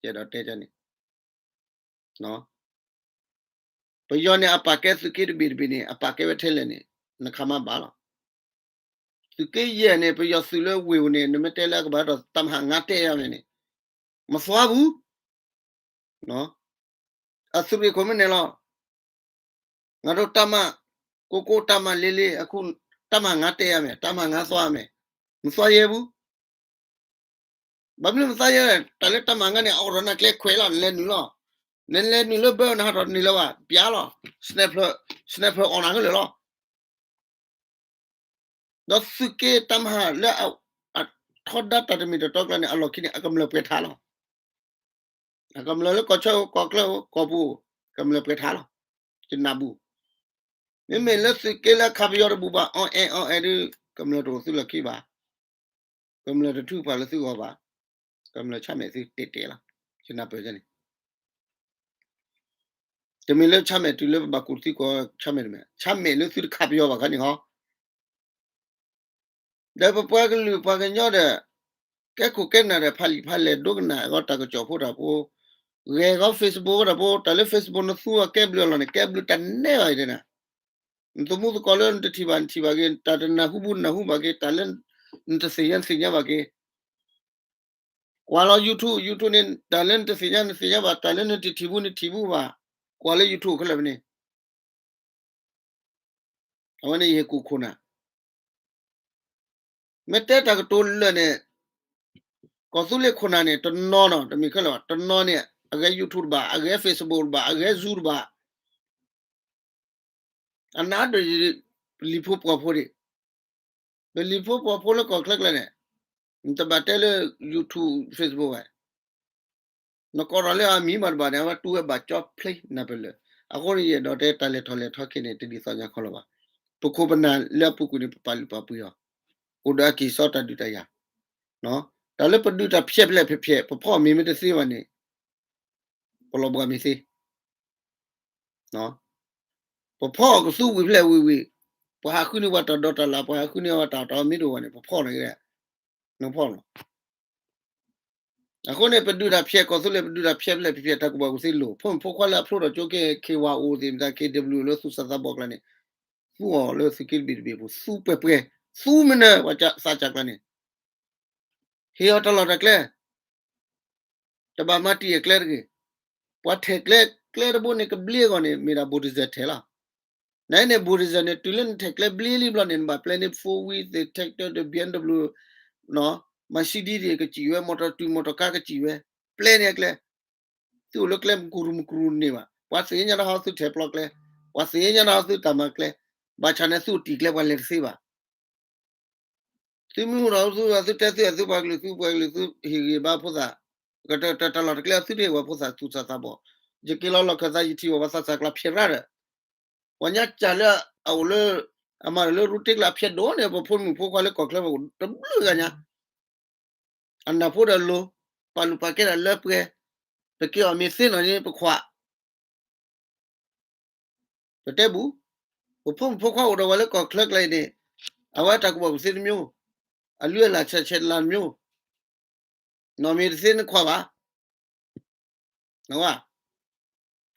ယအဲၣ်ဒိးတဲန့ၣ်, ပယီၤန့ၣ် အပာ်ကဲသုးက့တဘ့ၣ်တဘ့ၣ်န့ၣ် အပာ်ကဲဝဲထဲလဲၣ်န့ၣ် နခးမၤဘၣ်လီၤ. သုးက့ယဲၢ်န့ၣ် ပယီၤသုးလၢဝ့ၢ်ပူၤန့ၣ် နမ့ၢ်တဲလၢကဘၣ်ဒီးတၢ်မၤဟးငါတဲယၤန့ၣ်န့ၣ် မသွါဘူး အသုးရ့ၣ်ခိၣ်မ့ၢ်န့ၣ်လီၤ. ငါဒိးတၢ်မၤ ကိကိတၢ်မၤလ့လ့ အခု တၢ်မၤငါတဲယၤမဲာ် တၢ်မၤငါသွါမဲာ်, မသွါယဲဘူး. ဘၣ်မနုၤမသွါယဲ, တၢ်လၢတၢ်မၤငါန့ၣ် အအိၣ်ဒီးနၤကျဲခွဲးလီၤ နလဲၤနုာ်လီၤ. နလဲၤနုာ်လၢဘၢနဟးထီၣ်နုာ်လၢၤဘၣ် ပျါလီၤ, sniper, sniper အီၣ်နၤခဲလၢာ်လီၤ. ဒီးသုးက့တၢ်မၤဟးလၢ အထီဒါတၢ်တမ့ၢ်တတီကျါန့ၣ် အလီၢ်ခံန့ၣ် အကမျၢၢ်ပှဲၤထါလီၤ. အကမျၢၢ်လၢကီၢ်ဆၢကီၢ်ချၢကီၢ်ပူၤ ကမျၢၢ်ပှဲၤထါလီၤ. ယနၢ်ဘူး, မ့မ့ၢ်လၢသုးက့လၢအခးပယီၤတဘူးဘၣ် အီၣ်အဲၣ်အီၣ်အဲၣ်ဒုး ကမျၢၢ်တအိၣ်သုလၢခံဘၣ်. ကမျၢၢ်တထုးပှၤလၢသုဂီၢ်ဘၣ်. ကမျၢၢ်ဆၣ်မဲာ်သုတဲာ်တဲာ်လီၤ. ယနၢ်ပၢၢ်န့ၣ် တမ့ၢ်လၢဆၣ်မဲာ်တုၤလၢပဘၣ်ကူးသံကွၢ်ဆၣ်မဲာ်တမ့ၢ် ဆၣ်မဲာ်လၢသုတခးပယီၤဘၣ်ခါန့ၣ်ဟီ ဒီးပပှၤကလုာ်ပှၤကညီဒီး ကဲခိၣ်ကဲနၢ်ဒီးဖးလံာ်ဖးလဲၢ်ဒိကနၣ်အဂီၢ်တၢ်ကစီၣ်ဖိတၢ်ဖိ, ဂဲၤဂီၤ Facebook တၢ်ဖိ တၢ်လၢ Facebook နသူအီၤကဲဘျုးအလီၢ်န့ၣ် ကဲဘျုးတၢ်နဲဘၣ်အံၤတဲနၤ, နသမူသကိးလၢနတထံၣ်ဘၣ်နထံၣ်ဘၣ်က့ၤ, တၢ်တနၢ်ဟူဘူးနနၢ်ဟူဘၣ်က့ၤ, တၢ်လၢနတသ့ၣ်ညါနသ့ၣ်ညါဘၣ်က့ၤ ကွၢ်လီၤ YouTube, YouTube န့ၣ် တၢ်လၢနတသ့ၣ်ညါနသ့ၣ်ညါဘၣ်, တၢ်လၢနတထံၣ်ဘူးနထံၣ်ဘူးဘၣ်, ကွၢ်လၢ YouTube ခဲလၢာ်ဖဲန့ၣ်, အဝဲန့ၣ်ယဟ့ၣ်ကူၣ်ခိၣ်နၢ်, မ့ၢ်တဲတၢ်ကတိၤလၢာ်န့ၣ်, ကီၢ်သူလ့ၤခိၣ်နၢ်န့ၣ် တနီၤနီၤ တမ့ၢ်ခဲလၢာ်ဘၣ်, တနီၤန့ၣ် အဂဲၤ YouTube တဘၣ်, အဂဲၤ Facebook တဘၣ်, အဂဲၤ Zoom တဘၣ် အနၢ်ဒီး ပလံၤဖိပှီၤဖိဒံး, ပလံၤဖိပှီၤဖိလၢကီၢ်ချၢကျါန့ၣ်, နတဘၣ်တဲလၢ YouTube Facebook ဘၣ်, နကိးထီၣ်လၢအမံၤမးတဘၣ်န့ၣ် အဝဲတူၢ်ဝဲဘၣ်ကၠီဖျ့နၢ်ပၢၢ်လၢာ်, အဃိန့ၣ်ယအဲၣ်ဒိးတဲတၢ်လဲၤထီၣ်လဲၤထီခဲန့ၣ် တဒ်သိးညါခီလီၤဘၣ်, ပခိၣ်ပနၢ်လၢအပူၤကွံာ်န့ၣ် ပပာ်လုၢ်ပာ်ပှ့ၤအီၤ, အိၣ်ဒီးအက့ၢ်စီတၢ်ဒုးတၢ်ယၤ, တၢ်လၢပဒုးတၢ်ဖျဲးဖျဲးဖျဲးဖျဲး ပဖီၣ်မ့ၤမ့ၢ်တသ့ဘၣ်န့ၣ် ပလီၤဘှံးမ့ၢ်သ့ ပဖီၣ်အီၤကသူဝံၤဖျဲးဝံၤဝံၤ, ပှၤဟးဃုန့ၢ်ပှၤတၢ်ဒိးတၢ်လၢ်, ပှၤဟးဃုန့ၢ်ပှၤတၢ်အီၣ်တၢ်အီမ့ၢ်တအိၣ်ဘၣ်န့ၣ် ပဖီၣ်န့ၣ်, နဖီၣ်လီၤ. အဃိန့ၣ် ပဒုးတၢ်ဖျဲးကီၢ်သူလ့ၤ ပဒုးတၢ်ဖျဲးဖျဲးဖျဲးဖျဲး တၢ်ကူၣ်ဘၣ်ကူၣ်သ့လိၣ်, ဖိမုၣ်ဖိခွါလၢအဖျိထီၣ်ကၠိက့ၤ ခ့ဝါအိၣ်သ့ၣ်မတၤ ခ့ဒဘျုး လၢသူၣ်စၢ်သးဘီၣ်ကျါန့ၣ်, သူအီၤလၢသုးက့တဘ့ၣ်တဘ့ၣ်ပူၤ သူပှဲၤပှဲၤ, သူမနုၤပှၤသးစၢ်ကျါန့ၣ် ဟ့ၣ်အီၤတၢ်လီၢ်တၢ်ကျဲ, တဘၣ်မၤတံၢ်အကျဲတဂ့ၤ. ပှၤထဲးကျဲ ကျဲတဘိန့ၣ် ကဘျ့အဂီၢ်န့ၣ် မ့ၢ်ဒၣ် bulldozer ထဲးလီၤ. နန့ၣ် bulldozer န့ၣ် တုၤလၢနထဲးကျဲဘျ့လံဘျီန့ၣ် နဘၣ်ပျဲန့ၢ် four wheel သ့ၣ် tractor ဒီး BMW, Mercedes သ့ၣ်ကစံၣ်ဝဲ, မီတီတုၤ မီတီကါကစံၣ်ဝဲ, ပျဲန့ၢ်အကျဲ, သုအိၣ်လၢကျဲမုၢ်ကရူၢ်မုၢ်ကရူၢ်န့ၣ်ဘၣ်. ပှၤသ့ၣ်ညါဒီးဟီသုထဲးပျီကျဲ, ပှၤသ့ၣ်ညါဒီးဟီသုတၢ်မၤကျဲ, ဘၣ်ဆၣ်န့ၣ်သုအိၣ်တံၢ်ကျဲပှၤလဲၤတသ့ဘၣ်. သုမ့ၢ်အိၣ်ဒီးသု သုတဲသုသုပှၤကလုာ် သုပှၤကလုာ်သုဟ့ၣ်ဂံၢ်ဘါဖိသၣ်, တၢ်လီၢ်တၢ်ကျဲသုတဟ့ၣ်ပှၤဖိသၣ်သူၣ်စၢ်သးဘီၣ်, ယက့ၤလီၤလီၢ်ခၢၣ်သး ယထံၣ်ဘၣ်ပှၤသးစၢ်ကျါဖျဲးရၣ်ဒီး, ပှၤညါစၢ်လၢအအိၣ်လၢ အမၤတၢ်လၢရူတ့ကျါအဖျဲးဒိၣ်န့ၣ် ပဖိမုၣ်ဖိခွါလၢကီၢ်ချၢပူၤတဘျုးဂၤညါ, အနၢ်ဖိဒီးလိၤ, ပာ်လုၢ်ပာ်ကဲတၢ်လၢပှဲၤ, ပက့ၤအီၣ်မ့ၤသ့နီၢ်န့ၣ် ပခွး ပတဲဘူး, ပဖိမုၣ်ဖိခွါအိၣ်ဒီးပှၤလၢကီၢ်ချၢကျါအံၤန့ၣ်, အဝဲတၢ်ကူၣ်ဘၣ်ကူၣ်သ့တမျိုး, အလုၢ်အလၢ်ဆဲးဆဲးတလၢ်တမျိုး, နီၢ်မ့ၤတသ့နခွးဘၣ်,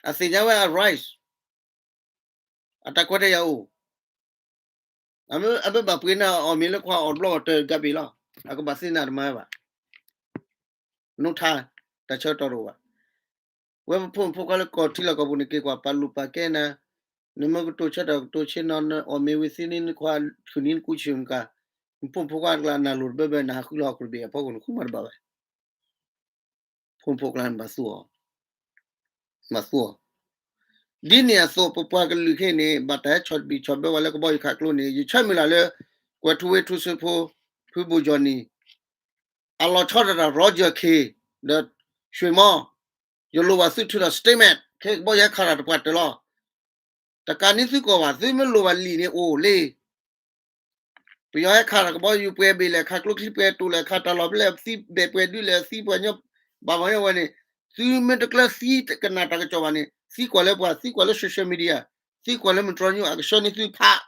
အသ့ၣ်ညါဝဲအ rights, အတၢ်ကွဲးတၢ်ယာ်အိၣ်, အမ့ၢ်ဘၣ်ပှ့ၤနၤအီၣ်မ့ၤလၢခွးအီၣ်တဘျီအီၣ်တၢ်ဂၤဘ့ၣ်လီၤ, အကဘၣ်သ့နၤတမၤဝဲဘၣ် နိထါ, တၢ်ဆၢကတီၢ်တအိၣ်ဘၣ်. ဝဲပဖိမုၣ်ဖိခွါလၢကီၢ်ထံလီၢ်ကီၢ်ပူၤန့ၣ် က့ၤကွၢ်ပာ်လုၢ်ပာ်ကဲနၤ, နမ့ၢ်ကတိၤဆၢတၢ်ကတိၤဆ့ၣ်နီၤ နအီၣ်မ့ၤဝံၤသ့န့ၣ် နခွးခုၣ်န့ၣ်နကူဆ့ၣ်မကၤ, နဖိမုၣ်ဖိခွါတကျါနၤလိၤတဘၢဘၢ နဟးဃုလီၤဟီၣ်ခိၣ်တဘ့ၣ်အဖီခိၣ် နဃုမၤတဘၣ်ဝဲ ဖိမုၣ်ဖိခွါန့ၣ်ဘၣ်သူအီၤ, ဘၣ်သူအီၤ, ဒ်န့ၣ်အသိး ပပှၤကလုာ်ခဲအံၤန့ၣ် ဘၣ်တၢ်ဟဲဆီၣ်တဘံၣ်ဆီၣ်ဘၢဝဲလၢကဘီယူၤခးကျိန့ၣ် ယဆၢမုၢ်လၢ်လၢ ကွဲၤထူဝ့ထူစ့ဖိ ဖုဘိၣ်ယီၢ်နံၣ် အလီၤဆီဒၣ်တၢ် Roger Khin ဒီး ရွှေမော, ယလိၣ်ဘၣ်သုထုးဒီး statement ခဲကဘီယူၤဟဲခးတၢ်တပှၢ်တၢၢ်လီၤ. တကးန့ၣ်သုကီၢ်ဘၣ် သုမ့ၢ်လိၣ်ဘၣ်လံာ်န့ၣ်အိၣ်လံ ပယီၤဟဲခးတၢ်ကဘီယူၤပှဲၤဘ့ၣ်လဲၣ် ခးကျိချံပှဲၤတိၢ်လဲၣ် ခးတၢ်လီၢ်ဖဲလဲၣ် သံဘဲၣ်ပှဲၤဒုလဲၣ် သံပှၤညီ ဘၣ်မၤညီဝဲန့ၣ် သုမ့ၢ်တကျၢၤသံကနၣ်တၢ်ကစီၣ်ဘၣ်န့ၣ် သံကွၢ်လၢပှၤ သံကွၢ်လၢ social media သံကွၢ်လၢမုၢ်တြီညူ အကဆှၢန့ၢ်သုဖး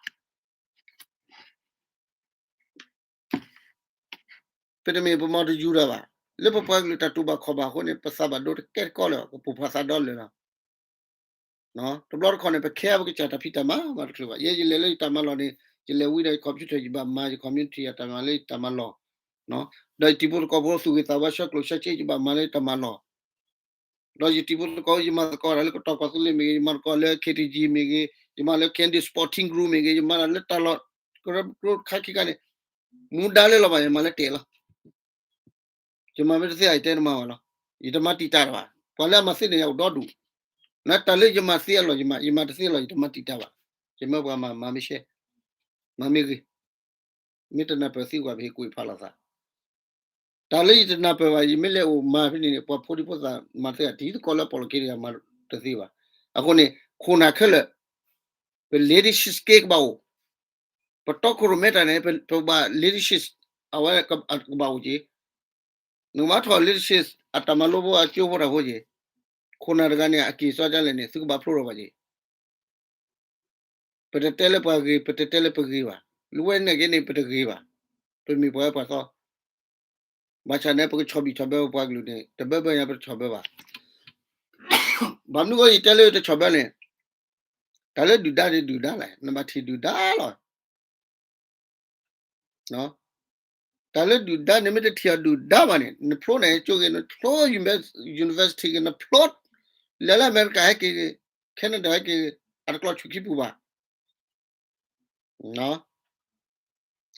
ပတမ့ၢ်ပမၤတယူၤတၢ်ဘၣ်. လၢပပှၤကလုာ်တၢ်တူၢ်ဘၣ်ခီၣ်ဘၣ်အဃိန့ၣ် ပသးဘၣ်ဒိတကဲတကီလၢၤ ပပိာ်ဖးသးဒီလၢာ်လီၤ. တဘျီတခီၣ်န့ၣ် ပခဲအါပကစၢ်တၢ်ဖံးတၢ်မၤမၤတချုးဘၣ်. ယဲယလဲၤလၢယတၢ်မၤလီၢ်န့ၣ် ယလဲၤဝံဒီးယ computer ယဘၣ်မၤ ယ community အတၢ်မၤလၢယတၢ်မၤလီၢ် ဒီးယတံၤဖိသကိးဖိသူၣ်ဂ့ၤသးဝါဆှၢကျိၣ်ဆှၢစ့ယဘၣ်မၤလၢယတၢ်မၤလီၢ် ဒီးယတံၤဖိသကိး ယမၤသကိးတၢ်လၢကတီၢ်ကီၢ်သူလ့ၤမ့ၢ်ဂ့ၤ ယမၤသကိးလၢ K T G မ့ၢ်ဂ့ၤ ယမၤလၢ Candy Sporting Group မ့ၢ်ဂ့ၤ, ယမၤလၢတၢ်လီၢ် ကရၢကရိတခါခံခါန့ၣ် မူဒါလၢလီၤဘၣ် ယမၤလၢတဲာ်လီၤ. ယမၤမ့ၢ်တသ့ ယတဲတမၤဘၣ်လီၤ. ယတမၤတံာ်တာ်တဘၣ်. ပှၤလၢအမၤသ့န့ၣ် ယအိၣ်ဒီဒူၣ်. နတၢ်လၢယမၤသ့အလီၢ် ယမၤ, ယမၤတသ့အလီၢ် ယတမၤတံာ်တာ်ဘၣ်. ယမၢပှၤမၤ, မၤမ့ၢ်ရှဲ, မၤမ့ၢ်ဂ့ၤ, မ့ၢ်တနၢ်ပၢၢ်သံကွၢ် ပဟ့ၣ်ကူၣ်ဖးလိာ်သး တၢ်လၢယတနၢ်ပၢၢ်ဘၣ် ယမ့ၢ်လဲၤအိၣ်မၤဖဲန့ၣ်န့ၣ် ပှၤဖိဒံဖိသၣ်မၤသ့ တံၤသကိးလၢပီၣ်လီၢ်ခံတဂၤမၤတသ့ဘၣ်. အဃိန့ၣ် ခိၣ်နၢ်ခဲလၢာ် ပ leadership skill ကဘၣ်အိၣ်, ပတီခိၣ်ရိၣ်မဲတၢ်န့ၣ် ပ, ပဘၣ် leadership အဝဲကဘၣ်အိၣ်က့ၤ. နကဘၣ်ထီၣ် leadership အတၢ်မၤလိဖိအကၠိဖိတၢ်ဖိက့ၤ, ခိၣ်နၢ်တဂၤန့ၣ် အက့ၤစီဒ်လဲၣ်န့ၣ် သုကဘၣ်ဖျိထီၣ်ဘၣ်က့ၤ. ပတတဲလၢပှၤဂ့ၤ, ပတတဲလၢပဂ့ၤဘၣ်. လၢဝဲန့ၣ်က့န့ၣ် ပတဂ့ၤဘၣ်. ပမ့ၢ်ပှၤအၢပှၤသီ, ဘၣ်ဆၣ်န့ၣ် ပကဆီၣ်ဘံၣ်ဆီၣ်ဘၢပပှၤကလုာ်န့ၣ် တဘၢဘၢညါ ပတဆီၣ်ဘၢဘၣ်. ဘၣ်မနုၤအဃိယတဲလၢတဆီၣ်ဘၢန့ၣ်, တၢ်လၢဒုၣ်ဒါန့ၣ်ဒုၣ်ဒါလဲၣ်, နဘၣ်ထံၣ်ဒုၣ်ဒါလီၤ. တၢ်လၢဒုၣ်ဒါန့ၣ် မ့ၢ်တထံၣ်အီၤဒုၣ်ဒါဘၣ်န့ၣ် နဖျိန့ၣ်ကၠိဂ့ၤ, နဖျိ university ဂ့ၤ, နဖျိ လဲၤလၢအမဲရကၤဟဲက့ၤ, Canada ဟဲက့ၤ, အတကျီဆူၣ်ခံပူၤဘၣ်.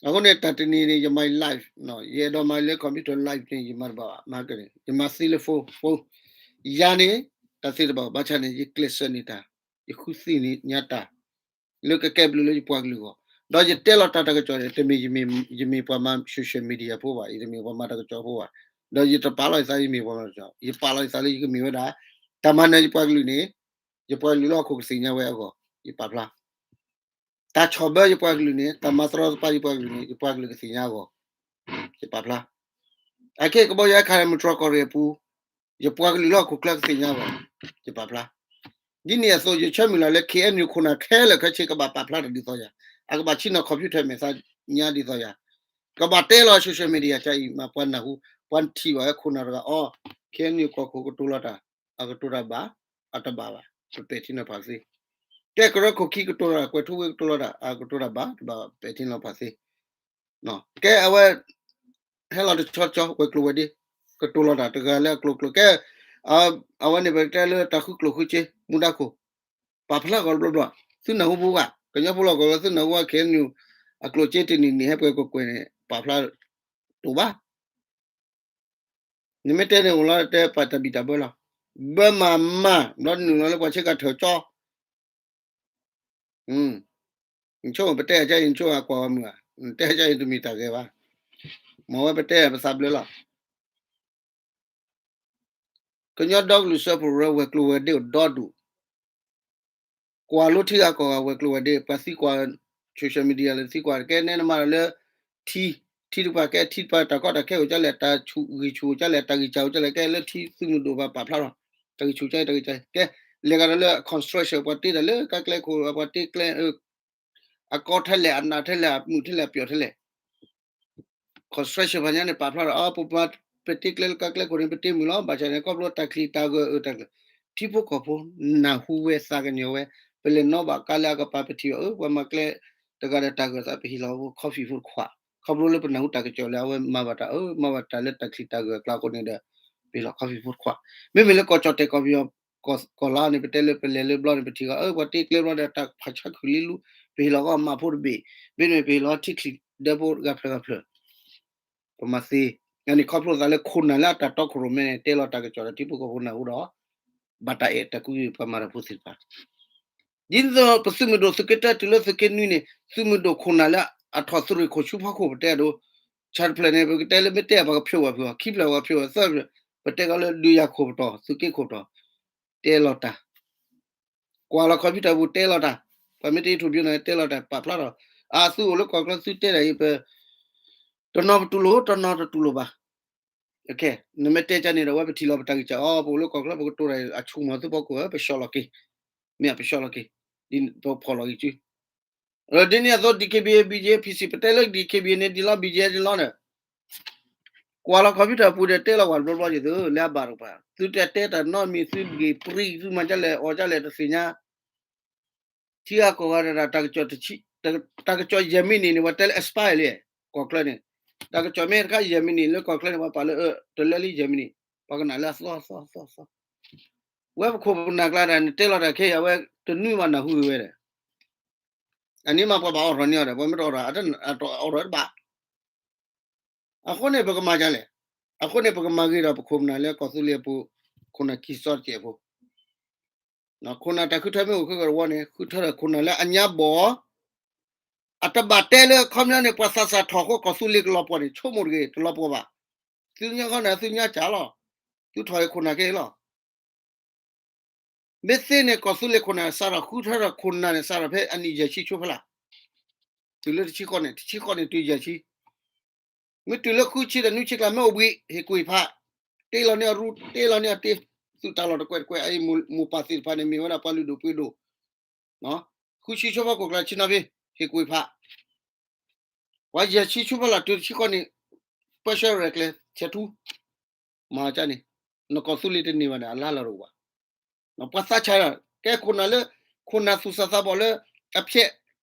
အဃိန့ၣ် တၢ်တနံၤန့ၣ် ယမၤ live, ယအဲၣ်ဒိးမၤလၢ computer live န့ၣ် ယမၤတဘၣ်ဘၣ်, မၤကန့ၣ် ယမၤသ့လၢ phone, phone ယၤန့ၣ် တၢ်သ့တဘၣ်, ဘၣ်ဆၣ်န့ၣ် ယကျဲးစၢးန့ၢ်တၢ်, ယဃုသ့ၣ်ညါတၢ် လၢကကဲဘျုးလၢယပှၤကလုာ်အဂီၢ်, ဒီးယတဲလီၤတၢ်တၢ်ကစီၣ်န့ၣ် တမ့ၢ်ယမ့ၢ်ပှၤမၤ social media ဖိဘၣ်, ယတမ့ၢ်ပှၤမၤတၢ်ကစီၣ်ဖိဘၣ်, ဒီးယတပာ်လီၤယသးယမ့ၢ်ပှၤမၤတၢ်ကစီၣ်, ယပာ်လီၤယသးလၢယကမ့ၢ်ဝဲဒၣ် တၢ်မၤနၢၤယပှၤကလုာ်န့ၣ် ယပှၤကလုာ်လၢဟီၣ်ခိၣ်ကသ့ၣ်ညါဝဲအဂီၢ် ယပာ်ဖျါ တၢ်ဆီၣ်ဘၢယပှၤကလုာ်န့ၣ် တၢ်မၤတရီတပါယပှၤကလုာ်န့ၣ် ယပှၤကလုာ်ကသ့ၣ်ညါအဂီၢ် ယပာ်ဖျါ. အခဲကဘီယူၤဟဲခးလၢမုၢ်တြီၢ်ကီၢ်ရ့ၣ်အပူၤ ယပှၤကလုာ်လၢဟီၣ်ခိၣ်ချၢကသ့ၣ်ညါအဂီၢ် ယပာ်ဖျါ. ဒ်န့ၣ်အသိး ယဆၢမုၢ်လၢ်လၢ KNU ခိၣ်နၢ်ခဲလၢာ်ခဲဆ့ကဘၣ်ပာ်ဖျါတၢ်ဒ်သိးယၤ, အကဘၣ်ဆ့ၣ်နီၤ computer မဲာ်သးညါဒ်သိးယၤ, ကဘၣ်တဲလီၤ social media ကၢအံၤ မ့ၢ်ပှၤနၢ်ဟူ, ပှၤထံၣ်ဘၣ်ဝဲခိၣ်နၢ်တဂၤအီၤ, KNU ကီၢ်ခိၣ်ကတိၤလီၤတၢ်, အကတိၤတၢ်ဘၣ်, အတဘၣ်ဘၣ်, ပပဲာ်ထံနီၤဖးသ့. ကဲကရၢခိၣ်ခံကတိၤတၢ် ကွဲးထူဝ့ကတိၤလီၤတၢ်, အကတိၤတၢ်ဘၣ်, တဘၣ်ပဲာ်ထံနီၤဖးသ့. ကဲအဝဲ ဟဲလီၤတဆီဆီ ဝဲၤကျိၤဝဲၤဒ့, ကတိၤလီၤတၢ်တဂၤလၢအကျိၤကျိၤ, ကဲ အဝဲန့ၣ်ပတဲလၢတၢ်ဃုကျိၣ်ဃုစ့ မူဒါခိၣ်, ပာ်ဖျါဂီၤတဘျီဘျီ, သုနၢ်ဟူဖိဂၤ, ကညီဖိလီၢ်ကဝီၤ သုနၢ်ဟူအ KNU အကျိၣ်စ့တနံၤနံၤ ဟဲပှဲၤကွဲးကွဲးန့ၣ် ပာ်ဖျါတအိၣ်ဘၣ်. နမ့ၢ်တဲန့ၣ်အိၣ်လီၤ တဲပာ်တၢ်ဘံၣ်တၢ်ဘၢလီၤ. ဘၢမၤမၤ ဘျီနုာ်လီၤလၢပှၤဆ့ကၤထၢၣ်ကၠီ, နဆိပတဲအကါအံၤ နဆိအကွၢ်ဝဲမုာ်ဧါ, နတဲအကါအံၤတမ့ၢ်တၢ်ဂဲၤဘၣ်, မ့ၢ်ဝဲပတဲပသးဘျၢလီၤ. ကညီဒီကလုာ်စၢဖှိၣ်ကရၢ ဝဲၤကျိၤဝဲၤဒ့အိၣ်ဒီဒူၣ်, ကွၢ်လိထံဂၤကီၢ်ဂၤ ဝဲၤကျိၤဝဲၤဒ့ ပှၤသံကွၢ် social media လၢသံကွၢ် ကဲနဲနမၤတၢ်လၢထံ, ထံတပှၤကဲ ထံတပှၤတၢ်ကီတၢ်ခဲအိၣ်ကၢလဲၣ်, တၢ်ဆူးဂံၢ်ဆူၣ်အိၣ်ကၢလဲၣ်, တၢ်ဂံၢ်စၢ်အိၣ်ကၢလဲၣ်, ကဲလၢထံသုးမုၢ်ဒိၣ်ဘၣ်ပာ်ဖျါထီၣ်, တၢ်ဂံၢ်ဆူၣ်ကၢ တၢ်ဂံၢ်စၢ်, ကဲ လဲၤကဒီးလၢ construction ပှၤတ့တၢ်လၢကါကျဲခိၣ် ပှၤတ့ကျဲ အကီထဲလဲၣ်, အနးထဲလဲၣ်, အမုာ်ထဲလဲၣ်, အပျီၢ်ထဲလဲၣ် construction ပှၤညါန့ၣ် ပာ်ဖျါထီၣ် ပမၤ ပတ့ကျဲလၢကါကျဲခိၣ်န့ၣ် ပတ့မုာ်လီၤ. ဘၣ်ဆၣ်န့ၣ် ခီဖျိတၢ်ချံတၢ်ဂၢၢ်အၢတၢ်ကျၢၢ်, ထံဖိကီၢ်ဖိနၢ်ဟူဝဲသးကညီၤဝဲ, ပလဲၤနီၣ်ဘၣ်ကါလၢအကပၤ ပထံၣ်ဘၣ် အၢ ပှၤမၤကျဲတဂၤဒီးတၢ်ဂၢၢ်သး ပဟ့ၣ်လီၤ coffee ဖိတခွး, ခီဖျိလၢပနၢ်ဟူတၢ်ကစီၣ်လၢအဝဲမၤဘၣ်တၢ်အၢ မၤဘၣ်တၢ်လၢတၢ်ချံတၢ်ဂၢၢ်အကျါအဃိန့ၣ်ဒီး ပဟ့ၣ်လီၤ coffee ဖိတခွး. မ့မ့ၢ်လၢကီၢ်ကၠီၣ်တဲာ်ကီၢ်ပယီၤ ကီၢ်လါန့ၣ် ပတဲလၢပလဲၤလၢဘျီန့ၣ် ပထံၣ်ဂီၤ အၢ ပှၤတ့ကျဲဘျီဒီး တၢ်ဖးဆါခုၣ်လံလူ, ပဟ့ၣ်လီၤဂီၢ်မးဖိတဘ့ၣ်, မ့တမ့ၢ် ပဟ့ၣ်လီၤထံချံဒၢဖိတဂၤဖျၢၣ်ဂၤဖျၢၣ်, ပမၤသ့. အန့ၣ်ခီဖျိသးလၢခိၣ်နၢ်လၢအတၢ်တီခိၣ်ရိၣ်မဲန့ၣ် တဲလီၤတၢ်ကစီၣ်ဒီးထံဖိကီၢ်ဖိနၢ်ဟူဒီး ဘၣ်တၢ်အဲၣ်တၢ်ကွံပှၤမၤတၢ်ဖိသ့ၣ်တဖၣ် ဒ်သိးပသုးမုၢ်ဒိၣ်သုးက့တၢတုၤလၢသုးက့နွံန့ၣ် သုးမုၢ်ဒိၣ်ခိၣ်နၢ်လၢအထီၣ်သုးရ့ၣ်ခိၣ်ဆူဖီခိၣ်ပတဲအဒိ, ဆၣ်တဖျၢၣ်န့ၣ် ပကတဲလၢမ့ၢ်တဲပှၤကဖျိးဝဲဖျိး, ခံဖျၢၣ်ပှၤကဖျိးဝဲ, သၢဖျၢၣ် ပတဲကီးလၢဒုးယၤခိၣ်ပတီၢ် သုးက့ခိၣ်ပတီၢ်, တဲလီၤတၢ် ကွၢ်လီၤ computer ပူၤတဲလီၤတၢ်, ပှၤမ့ၢ်တ YouTube န့ၣ် တဲလီၤတၢ် ပာ်ဖျါထီၣ်, အသုအိၣ်လၢကီၢ်ချၢသုတဲတၢ်အံၤ ပ တနီၤပတူၢ်လိာ် တနီၤတတူၢ်လိာ်ဘၣ်. နမ့ၢ်တဲကန့ၣ်ဒီး ဝဲပထံၣ်လီၤပတၢ်ဂံၢ်စၢ်အီၤ ပအိၣ်လၢကီၢ်ချၢ ပကတိၤတၢ်အဆူၣ်မီၤသုဖီခိၣ်ဧၢ ပဆှီလီၤက့ၤ, မ့ၢ်ပဆှီလီၤက့ၤ, ဒ်ပဖီၣ်လီၤဂံၢ်စု ဒ်န့ၣ်အသိး DKBA BGF PC ပတဲလၢ DKBA န့ၣ်ဒ်လီၤ BGF ဒ်လီၤဒီး ကွၢ်လီၤ computer ပူၤဒီးတဲလီၤဝဲတဘျီဘျီယသု လၢအဘၣ်တကပၤ သုတဲတဲတၢ်နီတမံၤ သုဂ့ၤပြံ သုမၤဒ်လဲၣ်အီၤဒ်လဲၣ်တသ့ၣ်ညါ ထံဂၤကီၢ်ဂၤဒီး တၢ်ကစီၣ်ယဲၢ်မံးနံးန့ၣ် ပှၤတဲလၢ expire လံ, ကီၢ်ချၢန့ၣ်, တၢ်ကစီၣ်မ့ၢ်တခါယဲၢ်မံးနံးလၢကီၢ်ချၢန့ၣ် ပှၤပာ်လၢ တလၢလံယဲၢ်မံးနံး, ပှၤကနၣ်လၢအသီသီသီသီ, ဝဲပခိၣ်ပနၢ်ကျါတၢ်န့ၣ် တဲလီၤတၢ်ခဲအံၤ အဝဲတနွံဘၣ်နၢ်ဟူဝဲဒီး အန့ၣ်မးပှၤဘၣ်အိးထီၣ်န့ၢ်အီၤဒီး ပှၤမ့ၢ်တအိးထီၣ် အတအိးထီၣ်တဘၣ်. အဃိန့ၣ် ပကမၤဒ်လဲၣ်. အဃိန့ၣ် ပကမၤဂ့ၤဒီးပခိၣ်ပနၢ်လၢကီၢ်သူလ့ၤအပူၤ ခိၣ်နၢ်ခံစီတကဲးဖိ ခိၣ်နၢ်တၢ်ဃုထၢမ့ၢ်အိၣ်ခဲကတဝီန့ၣ် ဃုထၢဒီးခိၣ်နၢ်လၢအညါဘီၣ် အတဘၣ်တဲလၢခီပညီန့ၣ် ပှၤသးစၢ်ထီၣ်ဃိကီၢ်သူလ့ၤကလီၤပှီၢ်န့ၣ် ဆိကမိၣ်တဂ့ၤ တလီၤပှီၢ်ဘၣ်. သုညါခီန့ၣ် သုညါကၢ်လီၤ. သုထီၣ်အံၤခိၣ်နၢ်ခဲအံၤလီၤ. မ့ၢ်သ့န့ၣ် ကီၢ်သူလ့ၤခိၣ်နၢ်စးထီၣ်ဃုထၢဒီးခိၣ်နၢ်န့ၣ် စးထီၣ်ဖဲအနံၣ်ယဲၢ်ဆံဆိဖဲလၢ်. တုၤလၢတဆံဃိးန့ၣ် တဆံဃိးန့ၣ်တုၤယဲၢ်ဆံ မ့ၢ်တုၤလၢဃုဆံဒီးနွံဆံကျါ မ့ၢ်အိၣ်ဘှံး ဟ့ၣ်ကွံာ်ဖး, တ့လီၤန့ၢ်အရူ တ့လီၤန့ၢ်အတ့, သုးတၢ်လီၢ်တကွဲးတကွဲး အအံၤမိၢ်ပၢ်သ့ၣ်တဖၣ်န့ၣ် မ့ၢ်ဝဲဒၣ်ပှၤလုၢ်ဒိၣ်ပှ့ၤဒိၣ်, ဃုဆံဆိဖဲခိၣ်ကျါဆံနီၤဖံ ဟ့ၣ်ကွံာ်ဖး, ပှၤယဲၢ်ဆံဆိဖဲလၢတုၤတဆံဃိးန့ၣ် ပၢဆှၢရဲၣ်ကျဲၤ ဆဲးထူ မၤကန့ၣ် နကီၢ်သူလ့ၤတန့ၢ်ဘၣ်န့ၣ် အလါလီၤတအိၣ်ဘၣ်. ပှၤသးဆါ ကဲခိၣ်နၢ်လၢ ခိၣ်နၢ်သူၣ်စၢ်သးဘီၣ်လၢ အဖျဲး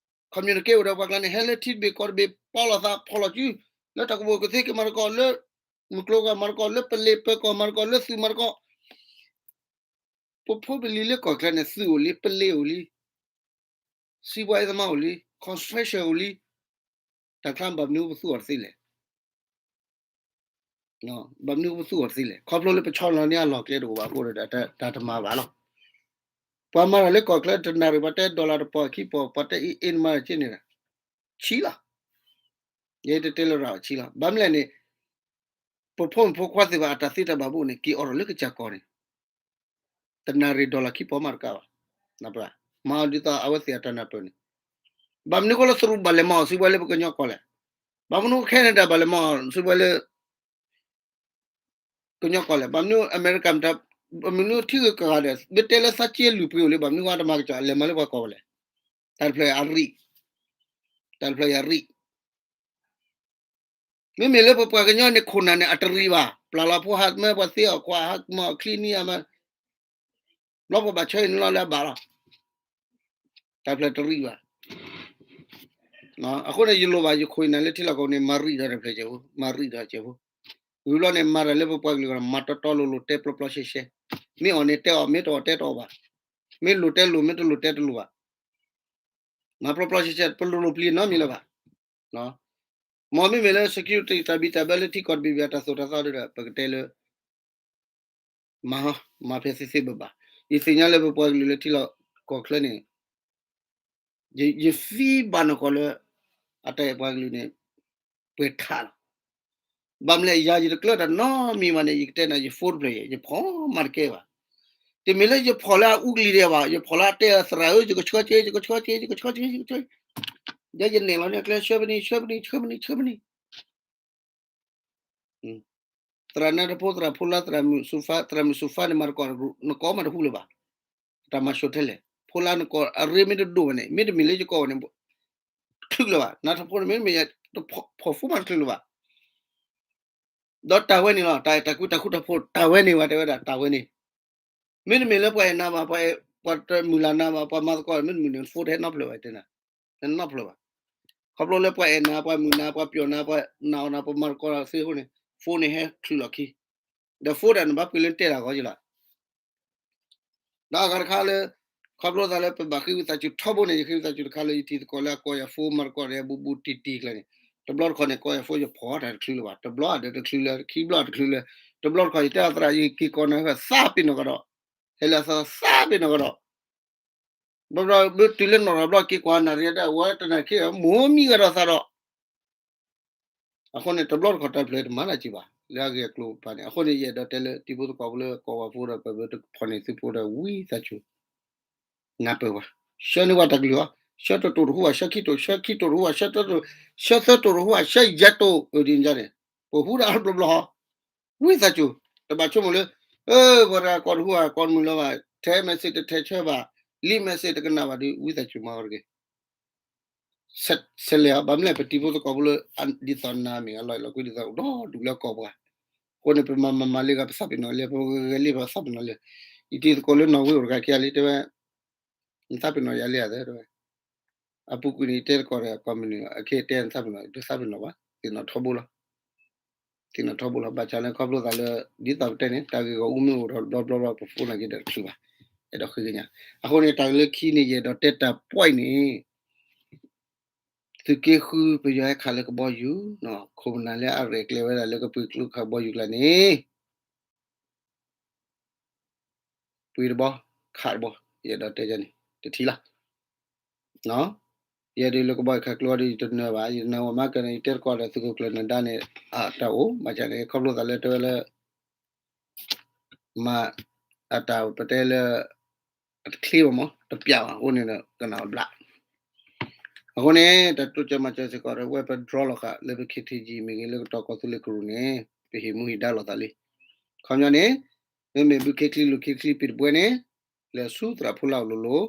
communicate အိၣ်ဒီးပှၤကျါန့ၣ် ဟဲလၢထံတဘ့ၣ်ကီၢ်တဘ့ၣ် ပီလီၤသးဖီၣ်လီၤစု လၢတၢ်ကဘီကသ့က့ၤမၤသကိး လၢမုၢ်ကျိၤဂၤမၤသကိး လၢပလ့ၤပၢၤကီၢ်မၤသကိး လၢသုးမၤသကိး ပဖိပလံၤလၢကီၢ်ချၢန့ၣ် သုးအိၣ်လံ ပလ့ၤအိၣ်လံ စီးပွားရေးသမားအိၣ်လံ construction အိၣ်လံ တၢ်ချါဘၣ်မနုၤပသူၣ်အီၤတသ့လဲၣ်. ဘၣ်မနုၤပသူၣ်အီၤတသ့လဲၣ်. ခီဖျိလၢပဆီလီၤန့ၢ်အလီၢ်ကျဲတအိၣ်ဘၣ်အဃိဒီး တၢ်တမၤဘၣ်လီၤ. ပှၤမၤတၢ်လၢကီၢ်ချၢတနၣ်ရံၣ် ပှၤတဲ dollar တပီၢ်ခံပီၢ် ပှၤတဲအ့ၣ်အ့ၣ်နမၤတၢ်က့န့ၣ် ဆံလီၤ. ယတတဲလၢၤဆံလီၤ. ဘၣ်မနုၤလဲၣ်န့ၣ် ပဖိမုၣ်ဖိခွါသ့ၣ်တဖၣ်အတၢ်သ့တၢ်ဘၣ်ဘိၣ်န့ၣ် က့ၤအိးထီၣ်လၢကစၢ်ကီၢ်န့ၣ် တနၣ်ရံၣ် dollar ခံပီၢ်မးတကးဘၣ်. မၤအီၤဒ်သိးအဝဲသ့ၣ်အတၢ်နၢ်ပၢၢ်န့ၣ် ဘၣ်မနုၤဃိလၢသရူးဘၣ်လဲၤမၤအီၣ်စုဝဲလၢပကညီကီၢ်လဲၣ်. ဘၣ်မနုၤ Canada ဘၣ်လဲၤမၤအီၣ်စုဝဲလၢ ကညီကီၢ်လဲၣ်. ဘၣ်မနုၤ အမဲရကၤ ဘၣ်မနုၤထံဂုၤကဂၤဒီး မ့ၢ်တဲလၢသးက့လုၢ်ပှ့ၤအိၣ်လံ ဘၣ်မနုၤဝဲတမၤကစီၣ် အလဲၤမၤလၢပှၤကီၢ်ဝဲလဲၣ်. တၢ်တဖျၢၣ်အရံၣ်, တၢ်တဖျၢၣ်အရံၣ် မ့မ့ၢ်လၢပပှၤကညီန့ၣ် ခိၣ်နၢ်န့ၣ် အတရံးဘၣ်. ပျၢ်လီၤဖိဟးမၢပှၤသ့အီၣ်ခွါ ဟးမၤအီၣ်ချံနံၣ်အမၤ ဘျီပဘၣ်ဆၢအံၤန့ၣ်လီၤလၢအဘၣ်လီၤ. တၢ်ဖျၢၣ်တရံးဘၣ်. အဃိန့ၣ် ယလိၣ်ဘၣ်ယခိၣ်ယနၢ်လၢထံလီၢ်ကီၢ်န့ၣ် မၤရံၣ်ဒီးတၢ်ဖျၢၣ်ကဲးဖိ, မၤရံၣ်ဒီးကဲးဖိ. ဝံၤဘျီန့ၣ် မၤတၢ်လၢပပှၤကလုာ်ဂီၢ် မၤတီတီလိၤလိၤ တဲပျီပျီရှဲရှဲ. မ့ၢ်အီၣ်န့ၣ်တဲအီၣ်, မ့ၢ်တအီၣ်တဲတအီၣ်ဘၣ်. မ့ၢ်လိၤတဲလိၤ, မ့ၢ်တလိၤတဲတလိၤဘၣ်. မၤပျီပျီရှဲရှဲ ပလိၤလိၤပျံၤနီတမံၤလၢၤဘၣ်. မ်မ့မ့ၢ်လၢ security တၢ်ဘံၣ်တၢ်ဘၢလၢထံကီၢ်တဘ့ၣ်ဘ့ၣ် တၢ်သိၣ်တၢ်သီဒ်ဒီး ပကတဲလၢ မၤ, မၤဖဲသ့သ့ဘၣ်ဘၣ်. ယသ့ၣ်ညါလၢပပှၤကလုာ်လၢထံလီၢ်ကီၢ်ချၢန့ၣ် ယသံဘၣ်နီၢ်ကီၢ်လၢ အတၢ်အဲၣ်ပှၤကလုာ်န့ၣ် ပှဲၤထးလီၤ. ဘၣ်မနုၤလဲၣ် ယၤယတကျၢၤတၢ်နီတမံၤဘၣ်န့ၣ် ယကတဲနၤ ယ phone တဖျၢၣ်အံၤ ယဖီၣ်မၤတကဲဘၣ်. တမ့ၢ်လၢယဖီၣ်လၢအအူကလံၤဒဲးဘၣ်, ယဖီၣ်လၢအတဲသရၣ်ဧၢ ယကဆှၢက့ၤ ယကဆှၢက့ၤ ယကဆှၢက့ၤ ယကဆှၢက့ၤ, ဒီးယနဲၣ်လီၤန့ၢ်အကျဲ ဆှၢဖဲန့ၣ် ဆှၢဖဲန့ၣ် ဆှၢဖဲန့ၣ် ဆှၢဖဲန့ၣ် သရၣ်နါထဖိ သရၣ်ဖိလါ သရၣ်မုၣ်စူၤဖါ သရၣ်မုၣ်စူၤဖါန့ၣ် မၤတကီၢ် နကီၢ်မးတဟူလၢၤဘၣ်. တၢ်မၤဆိထဲလဲၣ် ဖိလါနကီၢ်အရ့မ့ၢ်တဒိၣ်ဘၣ်န့ၣ် မ့တမ့ၢ်လၢယကီၢ်ဝဲန့ၣ် တချုးလၢၤဘၣ်. နါထဖိန့ၣ် မ့တမ့ၢ် တဖီၣ်ဖိမးတချုးလၢၤဘၣ်. ဒီးတၢ်ဝဲန့ၣ်လီၤ တၢ်အဲၣ်တၢ်ကွံတၢ်ဃူတၢ်ဖိး တၢ်ဝဲန့ၣ် ပှၤတဲဝဲဒၣ် တၢ်ဝဲန့ၣ် မ့တမ့ၢ်လၢပှၤအဲၣ်နၤဘၣ် ပှၤတမုၢ်လၢ်နၤဘၣ် ပှၤမၤသကိး မ့တမ့ၢ်န့ၣ် phone တဟဲနီတဖျၢၣ်ဘၣ်တဲနၤ တနီတဖျၢၣ်ဘၣ်. ခီဖျိလၢပှၤအဲၣ်နၤ ပှၤမုၢ်နၤ ပှၤပျီၣ်နၤ ပှၤနာ်အီၤနၤ ပမၤသကိးသ့အဃိန့ၣ် phone န့ၣ်ဟဲချုးလီၤခံ ဒီး phone ဒၣ်နဘၣ်ပှ့ၤလၢတဲတၢ်ဂီၤက့လီၤ. ဒီးအဂၤတခါလၢ ခီဖျိသးလၢပဘၣ်ဃ့ဝံသးစူၤထီဘိန့ၣ် ယဃ့ဝံသးစူၤတခါလၢယတံၤသကိးလၢအကိးယၤ phone မၤသကိးဒီးဘူးဘူးတံၢ်တံၢ်ကျါန့ၣ် တဘျီတခီၣ်န့ၣ် ကိးယၤ phone ယဖီၣ်တၢ်တချုးလၢၤဘၣ် တဘျီအဒၢးတချုးလၢ ခံဘျီတချုးလၢ တဘျီတခီၣ်ယတဲအသရၣ် ယက့ၤကိးနၤသးပ့ၤနီၣ်ကဒီး ဟဲလၢသးသးပ့ၤနီၣ်ကဒီး ဘျီဘျီတုၤလၢနီၢ်ရၤဘျီက့ၤကွၢ်နၤရၤဒၣ် ဝဲတနၢ်ခံဂၤ မိၢ်မံဂၤဒီးသးဒီး အဃိန့ၣ် တဘျီတခီၣ်တၢ်ဖျၢၣ်တမၤလၢၤက့ဘၣ် လၢအဂ့ၢ်အကျိၤပၤန့ၣ် အဃိန့ၣ် ယအဲၣ်ဒိးတဲလၢ တံၤဖိသကိးဖိလၢကိးဝဲဖိဒီး ပဝဲတဖီၣ်န့ၣ်သုဖိဒီး ဝံသးစူၤ နၢ်ပၢၢ်ဝဲ ဆှၢန့ၢ်ဝဲတၢ်ကလုၢ်အီၤ ဆှၢတတိာ်တဟူဘၣ် ဆှၢခံတိာ် ဆှၢခံတိာ်တဟူဘၣ် ဆှၢသၢတိာ်တဟူဘၣ် ဆှၢယဲၢ်တိာ် အဒ်န့ၣ်န့ၣ် ပဟူဒၣ်တဘျီဘျီ ဝံသးစူၤ တဘၣ်ဆိကမိၣ်လၢ ပှၤတဂၤကိးတဟူဘၣ် ကိးတမုာ်လၢၤဘၣ် ထဲ message တထဲဆၢဘၣ် လံ message တကနၣ်ဘၣ်ဒီး ဝံသးစူၤမၤဝဲတဂ့ၤ ဆဲးလဲၤအီၤ ဘၣ်မနုၤလဲၣ် ပတံၤဖိသကိးဖိလၢ ဒ်သိးနၤမ့ၢ်ဂ့ၤ လီၤအဲၣ်လီၤကွံဒ်သိး အိၣ်ဒီဒူၣ်လၢကီၢ်ပှၤ အဃိန့ၣ် ပမၤမၤမၤလံဂၤ ပသးပ့ၤနီၣ်လံ ပဂဲၤလံ ပသးပ့ၤနီၣ်လံ ယတံၤသကိးလၢနီၣ်ဝ့အိၣ်တဂၤခံဂၤလံ တဲဝဲ နသးပ့ၤနီၣ်ယၤလံဧါ တဲဝဲ အပူၤကွံာ်န့ၣ် ယတဲသကိးဒီးကိးမုၢ်နံၤ အခ့တဲနသးပ့ၤနီၣ် တသးပ့ၤနီၣ်ဘၣ် သ့ၣ်နီၣ်ထီဘိလီၤ သ့ၣ်နီၣ်ထီဘိလီၤ ဘၣ်ဆၣ်လၢခီဖျိသးလၢ ဒ်သိးပတဲန့ၣ် တၢ်ဂ့ၢ်ဂီၢ်အူမ့ၢ်အိၣ်ထီၣ်ဘျီဘျီဘျီ ပဖိနာ်က့ဒီးတချုးဘၣ် အဲၣ်ဒိးဃ့ကညး အဃိန့ၣ် တၢ်လၢခံန့ၣ် ယအဲၣ်ဒိးတဲတၢ် point န့ၣ် သုးက့ဃုပယီၤဟဲခးလၢကဘီယူၤ, ခိၣ်နၢ်လၢအရဲၣ်ကျဲၤဝဲဒၣ်လၢကပှ့ၤကျိခးကဘီယူၤကျါန့ၣ် ပှ့ၤတဘီ, ခးတဘီ, ယအဲၣ်ဒိးတဲန့ၣ် တထံၣ်လီၤ. ယဲဒၣ်လၢကဘီယူၤခးကျိဒီး ယတနၢၤဘၣ်, ယတနၢၤဝဲမၤကန့ၣ် ယတဲတကိးဒီးသုးခိၣ်ကျၢၢ်နၢၤဒါန့ၣ် အတၢ်အိၣ် ဘၣ်ဆၣ်န့ၣ် ခီဖျိသးလၢတဲဝဲလၢ မၤအတၢ်ပတဲလၢ အတချ့ဘၣ်မး တပျးဘၣ်အဃိန့ၣ်ဒီး ကနၣ်ဘျး အဃိန့ၣ် တၢ်တိစၢၤမၤစၢၤစ့ၢ်ကီးဒီး ဝဲပဒြီလီၤဃာ်လၢပ ခ့ထံကံ မ့ၢ်ဂ့ၤ လၢကတီၤကီၢ်သူလ့ၤကရူၢ်န့ၣ် ပဟ့ၣ်မူဟ့ၣ်ဒါလိာ်သးလံ. ခီပညီန့ၣ် မ့မ့ၢ်ဘုခ့ချံလူၢ်ခ့ချံပံၤတဘှဲန့ၣ် လဲၤဆူသရၣ်ဖိလၢအအိၣ်လိၤလိၤ,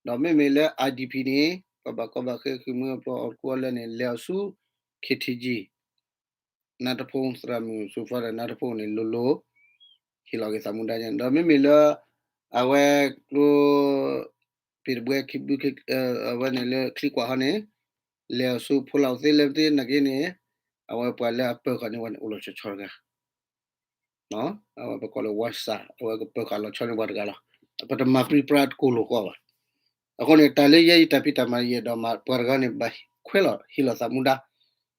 ဒီးမ့မ့ၢ်လၢ IDP န့ၣ် ပှၤဘၣ်ကီဘၣ်ခဲဃ့ၢ်မှံဟးဖျိးအီၣ်တကူအီလၢန့ၣ် လဲၤအီၤဆူ ခ့ထံကံ နါတဖိ သရၣ်မုၣ်စူၤဖါဒီးနါတဖိန့ၣ် လိၤလိၤ ဟ့ၣ်လီၤက့ၤသးမူဒါန့ၣ် ဒီးမ့မ့ၢ်လၢ အဝဲကျိ ပံၤတဘှဲ အဝဲန့ၣ်လၢချံကွၢ်ဟီန့ၣ် လဲၤအီၤဆူဖိလၢအအိၣ်သ့လၢသ့နာ်က့န့ၣ် အဝဲပှၤလၢအပၢၤဃာ်န့ၢ်ပှၤန့ၣ် အိၣ်လီၤဆီဆီတဂၤ အဝဲပကိးလၢ ဝါစၢ် အဝဲကပၢၤဃာ်လီၤဆီန့ၢ်ပှၤတဂၤလီၤ. ပတမၤပြံပြါတကိၢ်လိာ်ဃီဘၣ်. အဃိန့ၣ် တၢ်လၢယဲယတၢ်ဖံးတၢ်မၤယအဲၣ်ဒိးမၤပှၤတဂၤန့ၣ် ဘၣ်ခွဲးလီၤဟ့ၣ်လီၤသးမူဒါ,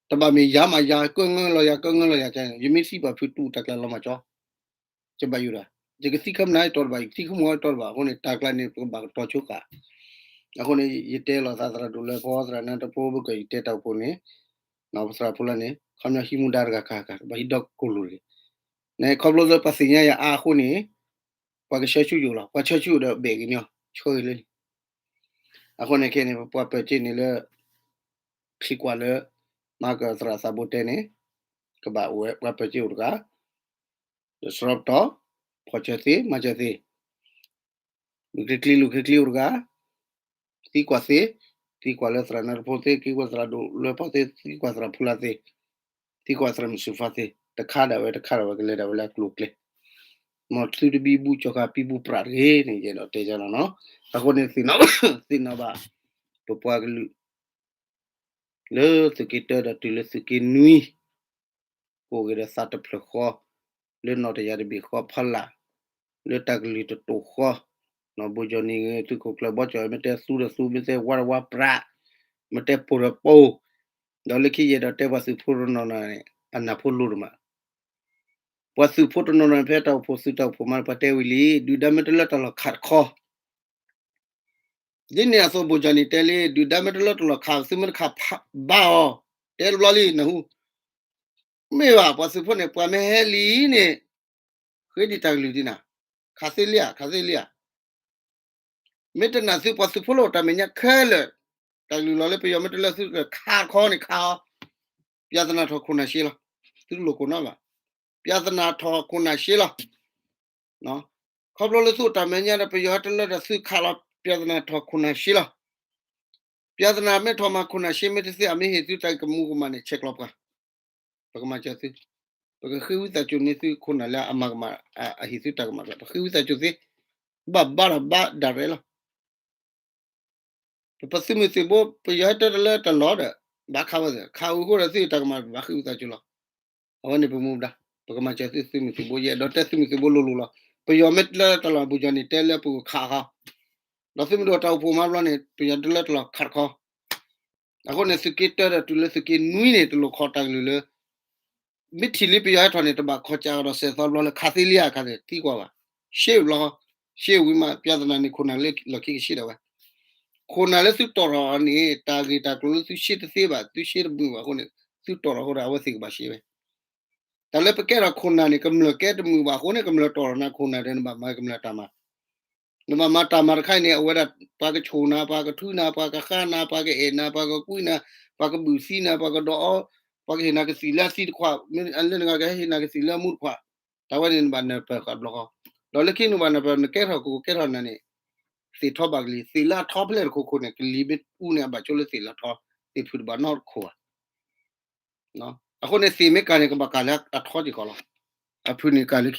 တဘၣ်မ့ၢ်ယၤမးယၤ ကၢငၢလီၤယၤ ကၢငၢလီၤယၤန့ၣ် ယမ့ၢ်သံဘၣ်ဖုးတူၢ်တၢ်ကျါလီၤမးကၠီ ယဘၣ်ယိၣ်ဒၣ် ယကသံခါမနၤတီတဘၣ် ယကသံခါမနၤတီတဘၣ် အဃိန့ၣ် တၢ်ကျါန့ၣ် ပကဘၣ်ကတီၤဆိဃာ် အဃိန့ၣ် ယတဲလီၤသးသရၣ်ဒိၣ်လၢဖီ သရၣ်နါတဖိ ဘၣ်ကီးယတဲတၢ်အိၣ်ဖှိၣ်န့ၣ် ပသရၣ်ဖိလၢန့ၣ် ခီပညီဟံးမူဒါတဂၤခါခါ ဘၣ်ဟံးဒီကိၢ်လိာ်တဂ့ၤ န့ၣ် ခီဖျိလၢပှၤသ့ၣ်ညါယၤအါအဃိန့ၣ် ပှၤကဆၢဆူယိာ်လီၤ ပှၤဆၢဆူဒီးဘဲၣ်က့ၤန့ၣ် ဆှၢဂ့ၤလၢန့ၣ် အဃိန့ၣ်ခဲန့ၣ် ပပှၤပၢၤစ့န့ၣ်လၢ ချံကွၢ်လၢ မၤကသရၣ်သးဘိတဲန့ၣ် ကဘၣ်အိၣ်ဝဲပှၤပၢၤစ့အိၣ်တဂၤ ဒီးစရီပတီၢ် ဖီၣ်စၢၤသ့ မၤစၢၤသ့ မ့ၢ်ချံချံလူၢ်ချံချံအိၣ်တဂၤ သံကွၢ်သ့ သံကွၢ်လၢသရၣ်နါတဖိသ့ သံကွၢ်သရၣ်ဒိၣ်လၢဖီသ့ သံကွၢ်သရၣ်ဖိလၢသ့ သံကွၢ်သရၣ်မုၣ်စူၤဖါသ့ တခါဒၣ်ဝဲတခါဒၣ်ဝဲကလဲၤဒၣ်ဝဲလၢအကျိၤအကျဲ မ်သုတဘံဘူကၠီၤဃာ်ပံဘူပြးတဂ့ၤန့ၣ် ယအဲၣ်ဒိးတဲယၤလီၤနီၤ အဃိန့ၣ်သ့ၣ်နီၣ်ဘၣ် ပပှၤကလုာ် လၢသုးက့တၢဒီးတုၤလၢသုးက့နွံ ကအိၣ်က့ၤဒီးသးတဖျၢၣ်ဃီ လၢနီၣ်တယၤတဘ့ၣ်ဃီဖီလာ် လၢတၢ်ကလုၢ်တတိာ်ဃီ ဘိၣ်ကၠီၣ်နံၣ်ဂ့ၤ သုးခိၣ်ကျၢၢ်ဘီကၠီၣ် မ့ၢ်တဲသူဒီးသူ မ့ၢ်တဲဝါဒီးဝါပြး မ့ၢ်တဲပိၢ်ဒီးပိၢ် ဒီးလၢခံယအဲၣ်ဒိးတဲပှၤသုးဖိတနီၤနီၤန့ၣ် အနၢ်ဖိလိၤတမး ပှၤသုးဖိတနီၤနီၤန့ၣ် ဖဲတၢ်အိၣ်ဖှိၣ်သုးတၢ်အိၣ်ဖှိၣ်မး ပှၤတဲဝံၤလံ ဒုၣ်ဒါမ့ၢ်တလၢတၢ်လီၢ်ခးတခီ ဒ်န့ၣ်အသိး ဘိၣ်ကၠီၣ်နံၣ်တဲလံ ဒုၣ်ဒါမ့ၢ်တလၢတၢ်လီၢ်ခး သုမ့ၢ်တခးဘါအီၤ တဲတဘျီလံ နၢ်ဟူ မ့ၢ်ဘၣ် ပှၤသုးဖိန့ၣ် ပှၤမ့ၢ်ဟဲလံန့ၣ် ဃ့ဒံးတၢ်ကလုၢ်ဒံးနၤ ခးသ့လံဧါ ခးသ့လံဧါ မ့ၢ်တနာ်သု ပှၤသုးဖိလၢအိၣ်တၢ်မဲာ်ညါခဲလၢာ် တၢ်ကလုၢ်လီၤလၢပယီၤမ့ၢ်တလၢသုခးတခီန့ၣ်ခးအီၤ ပြဿနာထီၣ်ခိၣ်နၢ်ရှ့လီၤ သုတလိၣ်ခိၣ်နီဘၣ် ပြဿနာထီၣ်ခိၣ်နၢ်ရှ့လီၤ ခီဖျိလၢသုအိၣ်တၢ်မဲာ်ညါဒီး ပယီၤဟဲတလၢဒီးသုခးလီၤ ပြဿနာထီၣ်ခိၣ်နၢ်ရှ့လီၤ ပြဿနာမ့ၢ်ထီၣ်မၤခိၣ်နၢ်ရှ့ မ့ၢ်တသ့အမ့ၢ်ဟ့ၣ်သုတၢ်ကမူၤကမၣ်န့ၣ် ဆဲးကျိးပှၤ ပကမၤစၢၤသု ပကဃ့ဝံသးစူၤန့ၢ်သုခိၣ်နၢ်လၢအမၤကမၣ် အဟ့ၣ်သုတၢ်ကမၣ် ပဃ့ဝံသးစူၤသ့ ဘၣ်ဘါဒီးဘါဒၣ်ရဲၣ်လီၤ ပသုးမုၢ်သံၣ်ဘိ ပယီၤဟဲတလၢတၢ်လီၢ်ဒီး ဘၣ်ခးဝဲသ့ၣ် ခးဝံၤအဃိဒီးသုတၢ်ကမၣ် ပဘၣ်ဃ့ဝံသးစူၤလီၤ အဝဲန့ၣ်ပမူဒါ ပကမၤစၢၤသုသုးမုၢ်သံၣ်ဘိ ယအဲၣ်ဒိးတဲသုးမုၢ်သံၣ်ဘိလိၤလိၤလီၤ ပယီၤမ့ၢ်တလၢတၢ်လီၢ် ဘိၣ်ကၠီၣ်နံၣ်တဲလၢပကခးခီ ဒီးသုးမုၢ်ဒိၣ်တၢ်အိၣ်ဖှိၣ်မၤဘျီန့ၣ် ပယီၤတလၢတၢ်လီၢ်ခးတခီ အဃိန့ၣ် သုးက့တၢဒီးတုၤလၢသုးက့နွံန့ၣ် တလိၣ်ခိးတၢ်ကလုၢ်လၢ မ့ၢ်ထံၣ်လံပယီၤဟဲထီၣ်န့ၣ် တဘၣ်ခီကးကဒီးစဲးသီဘျီလၢခးသ့လံဧါ ခးသ့ သံကွၢ်ဘၣ် ရှ့ဘျီ ရှ့ဝံၤမး ပြဿနာန့ၣ် ခိၣ်နၢ်လၢလီၢ်ခံကရှ့ဒၣ်ဝဲ ခိၣ်နၢ်လၢသုတီၢ်ထီၣ်န့ၣ် တၢ်ဂ့ၢ်တၢ်ကျိၤလၢသုရှ့တသ့ဘၣ် သုရှ့တမုာ်ဘၣ်အဃိန့ၣ် သုတီၢ်ထီၣ်အဃိဒီး အဝဲသ့ၣ်ကဘၣ်ရှ့ဝဲ တၢ်လၢပကဲထီၣ်ခိၣ်နၢ်န့ၣ် ကမျၢၢ်ကဲတမုာ်ဘၣ်အဃိန့ၣ် ကမျၢၢ်တီၢ်ထီၣ်နၤခိၣ်နၢ်ဒီး နဘၣ်မၤကမျၢၢ်တၢ်မၤ နဘၣ်မၤတၢ်မၤတခါအံၤန့ၣ် အဝဲဒၣ် ပှၤကဆိၣ်နၤ ပှၤကထုနၤ ပှၤကဃါနၤ ပှၤကအဲၣ်နၤ ပှၤကကွံနၤ ပှၤကဘုၣ်သံနၤ ပှၤကဒီးအီ ပှၤကဟ့ၣ်နၤကသံၣ်လၢအသံတခွး မ့ၢ်လၢနဂၤကဟ့ၣ်နၤကသံၣ်လၢအမူတခွး တၢ်ဝဲန့ၣ်နဘၣ်နၢ်ပၢၢ်ဃာ်ဘျီဃီ ဒီးလၢခံနဘၣ်နၢ်ပၢၢ် နကဲထီၣ်ကကဲထီၣ်နၤန့ၣ် သ့ၣ်ထီဘၣ်ကလံၤ သ့ၣ်လၢအထီဖဲလဲၣ်တခိၣ်ခိၣ်န့ၣ် ကလံၤမ့ၢ်အူန့ၣ် အဘၣ်ဆိလၢသ့ၣ်လၢအထီ သ့ၣ်ဖုၣ်တဘၣ်နီတခိၣ်ဘၣ် အဃိန့ၣ် သ့ၣ်မ့ၢ်ကၤန့ၣ် ကဘၣ်ကၤလၢအထီစ့ၢ်ကီးလီၤ. အဖုၣ်န့ၣ်ကၤလ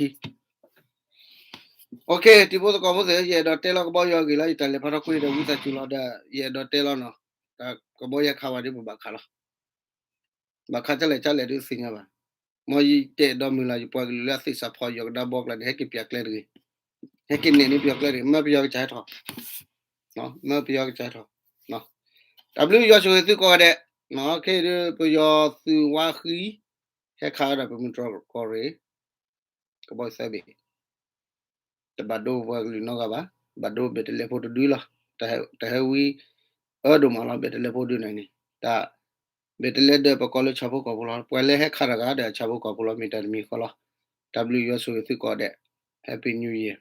ၢခံ တံၤဖိသကိးဖိသ့ၣ် ယအဲၣ်ဒိးတဲလီၤကဘီယူၤအဂ့ၢ်လီၤ ယတၢ်လဲၤဖးထီၣ်ကွံာ်ဒီးဝံသးစူၤလီၤဒီး ယအဲၣ်ဒိးတဲလီၤနီၤ ကဘီယူၤခးဝဲဒၣ်ပဘၣ်ခးလီၤ ဘၣ်ခးကလဲၣ်ကလဲၣ်ဒ်သ့ၣ်ညါဘၣ် မ်ယတဲဒီးမုၢ်လၢ်ယပှၤကလုာ်လၢအသ့ၣ်စးဖီယီၤကဒါဘီကျါန့ၣ် ဟဲက့ၤပၠးကျဲတဂ့ၤ ဟဲက့ၤနဲၣ်န့ၢ်ပယီၤကျဲတဂ့ၤ မၢပယီၤကစၢ်ဟဲထီၣ် မၢပယီၤကစၢ်ဟဲထီၣ် တၢ်ဘျုးယွၤဆိၣ်ဂ့ၤသုကိးဂၤဒဲး, ခဲအံၤဒုး ပယီၤသုးဝါဃံ ဟဲခးဝဲဒၣ်ပမုၢ်တြီၢ်ကီၢ်ရ့ၣ် ကဘီယူၤသၢဘ့ၣ်, တဘၣ်ဒိပှၤကလုာ်နီတဂၤဘၣ်, ဘၣ်ဒိဘ့ၣ်တလဲဖိတဒုလီၤ. တဟဲဝံအၢဒိၣ်မးလီၤ ဘ့ၣ်တလဲဖိဒုန့ၣ်န့ၣ်, တၢ်ဘ့ၣ်တလဲဒၢးပကိးလၢဆၣ်ဖိကီၢ်ဖိလီၤ. ပှၤလၢဟဲခးတဂၤဒီးဆၣ်ဖိကီၢ်ဖိလီၤ မ့ၢ်တၢ်တမံၤဃီလီၤ. တၢ်ဘျုးယွၤဆိၣ်ဂ့ၤသုကိးဂၤဒဲး, Happy New Year.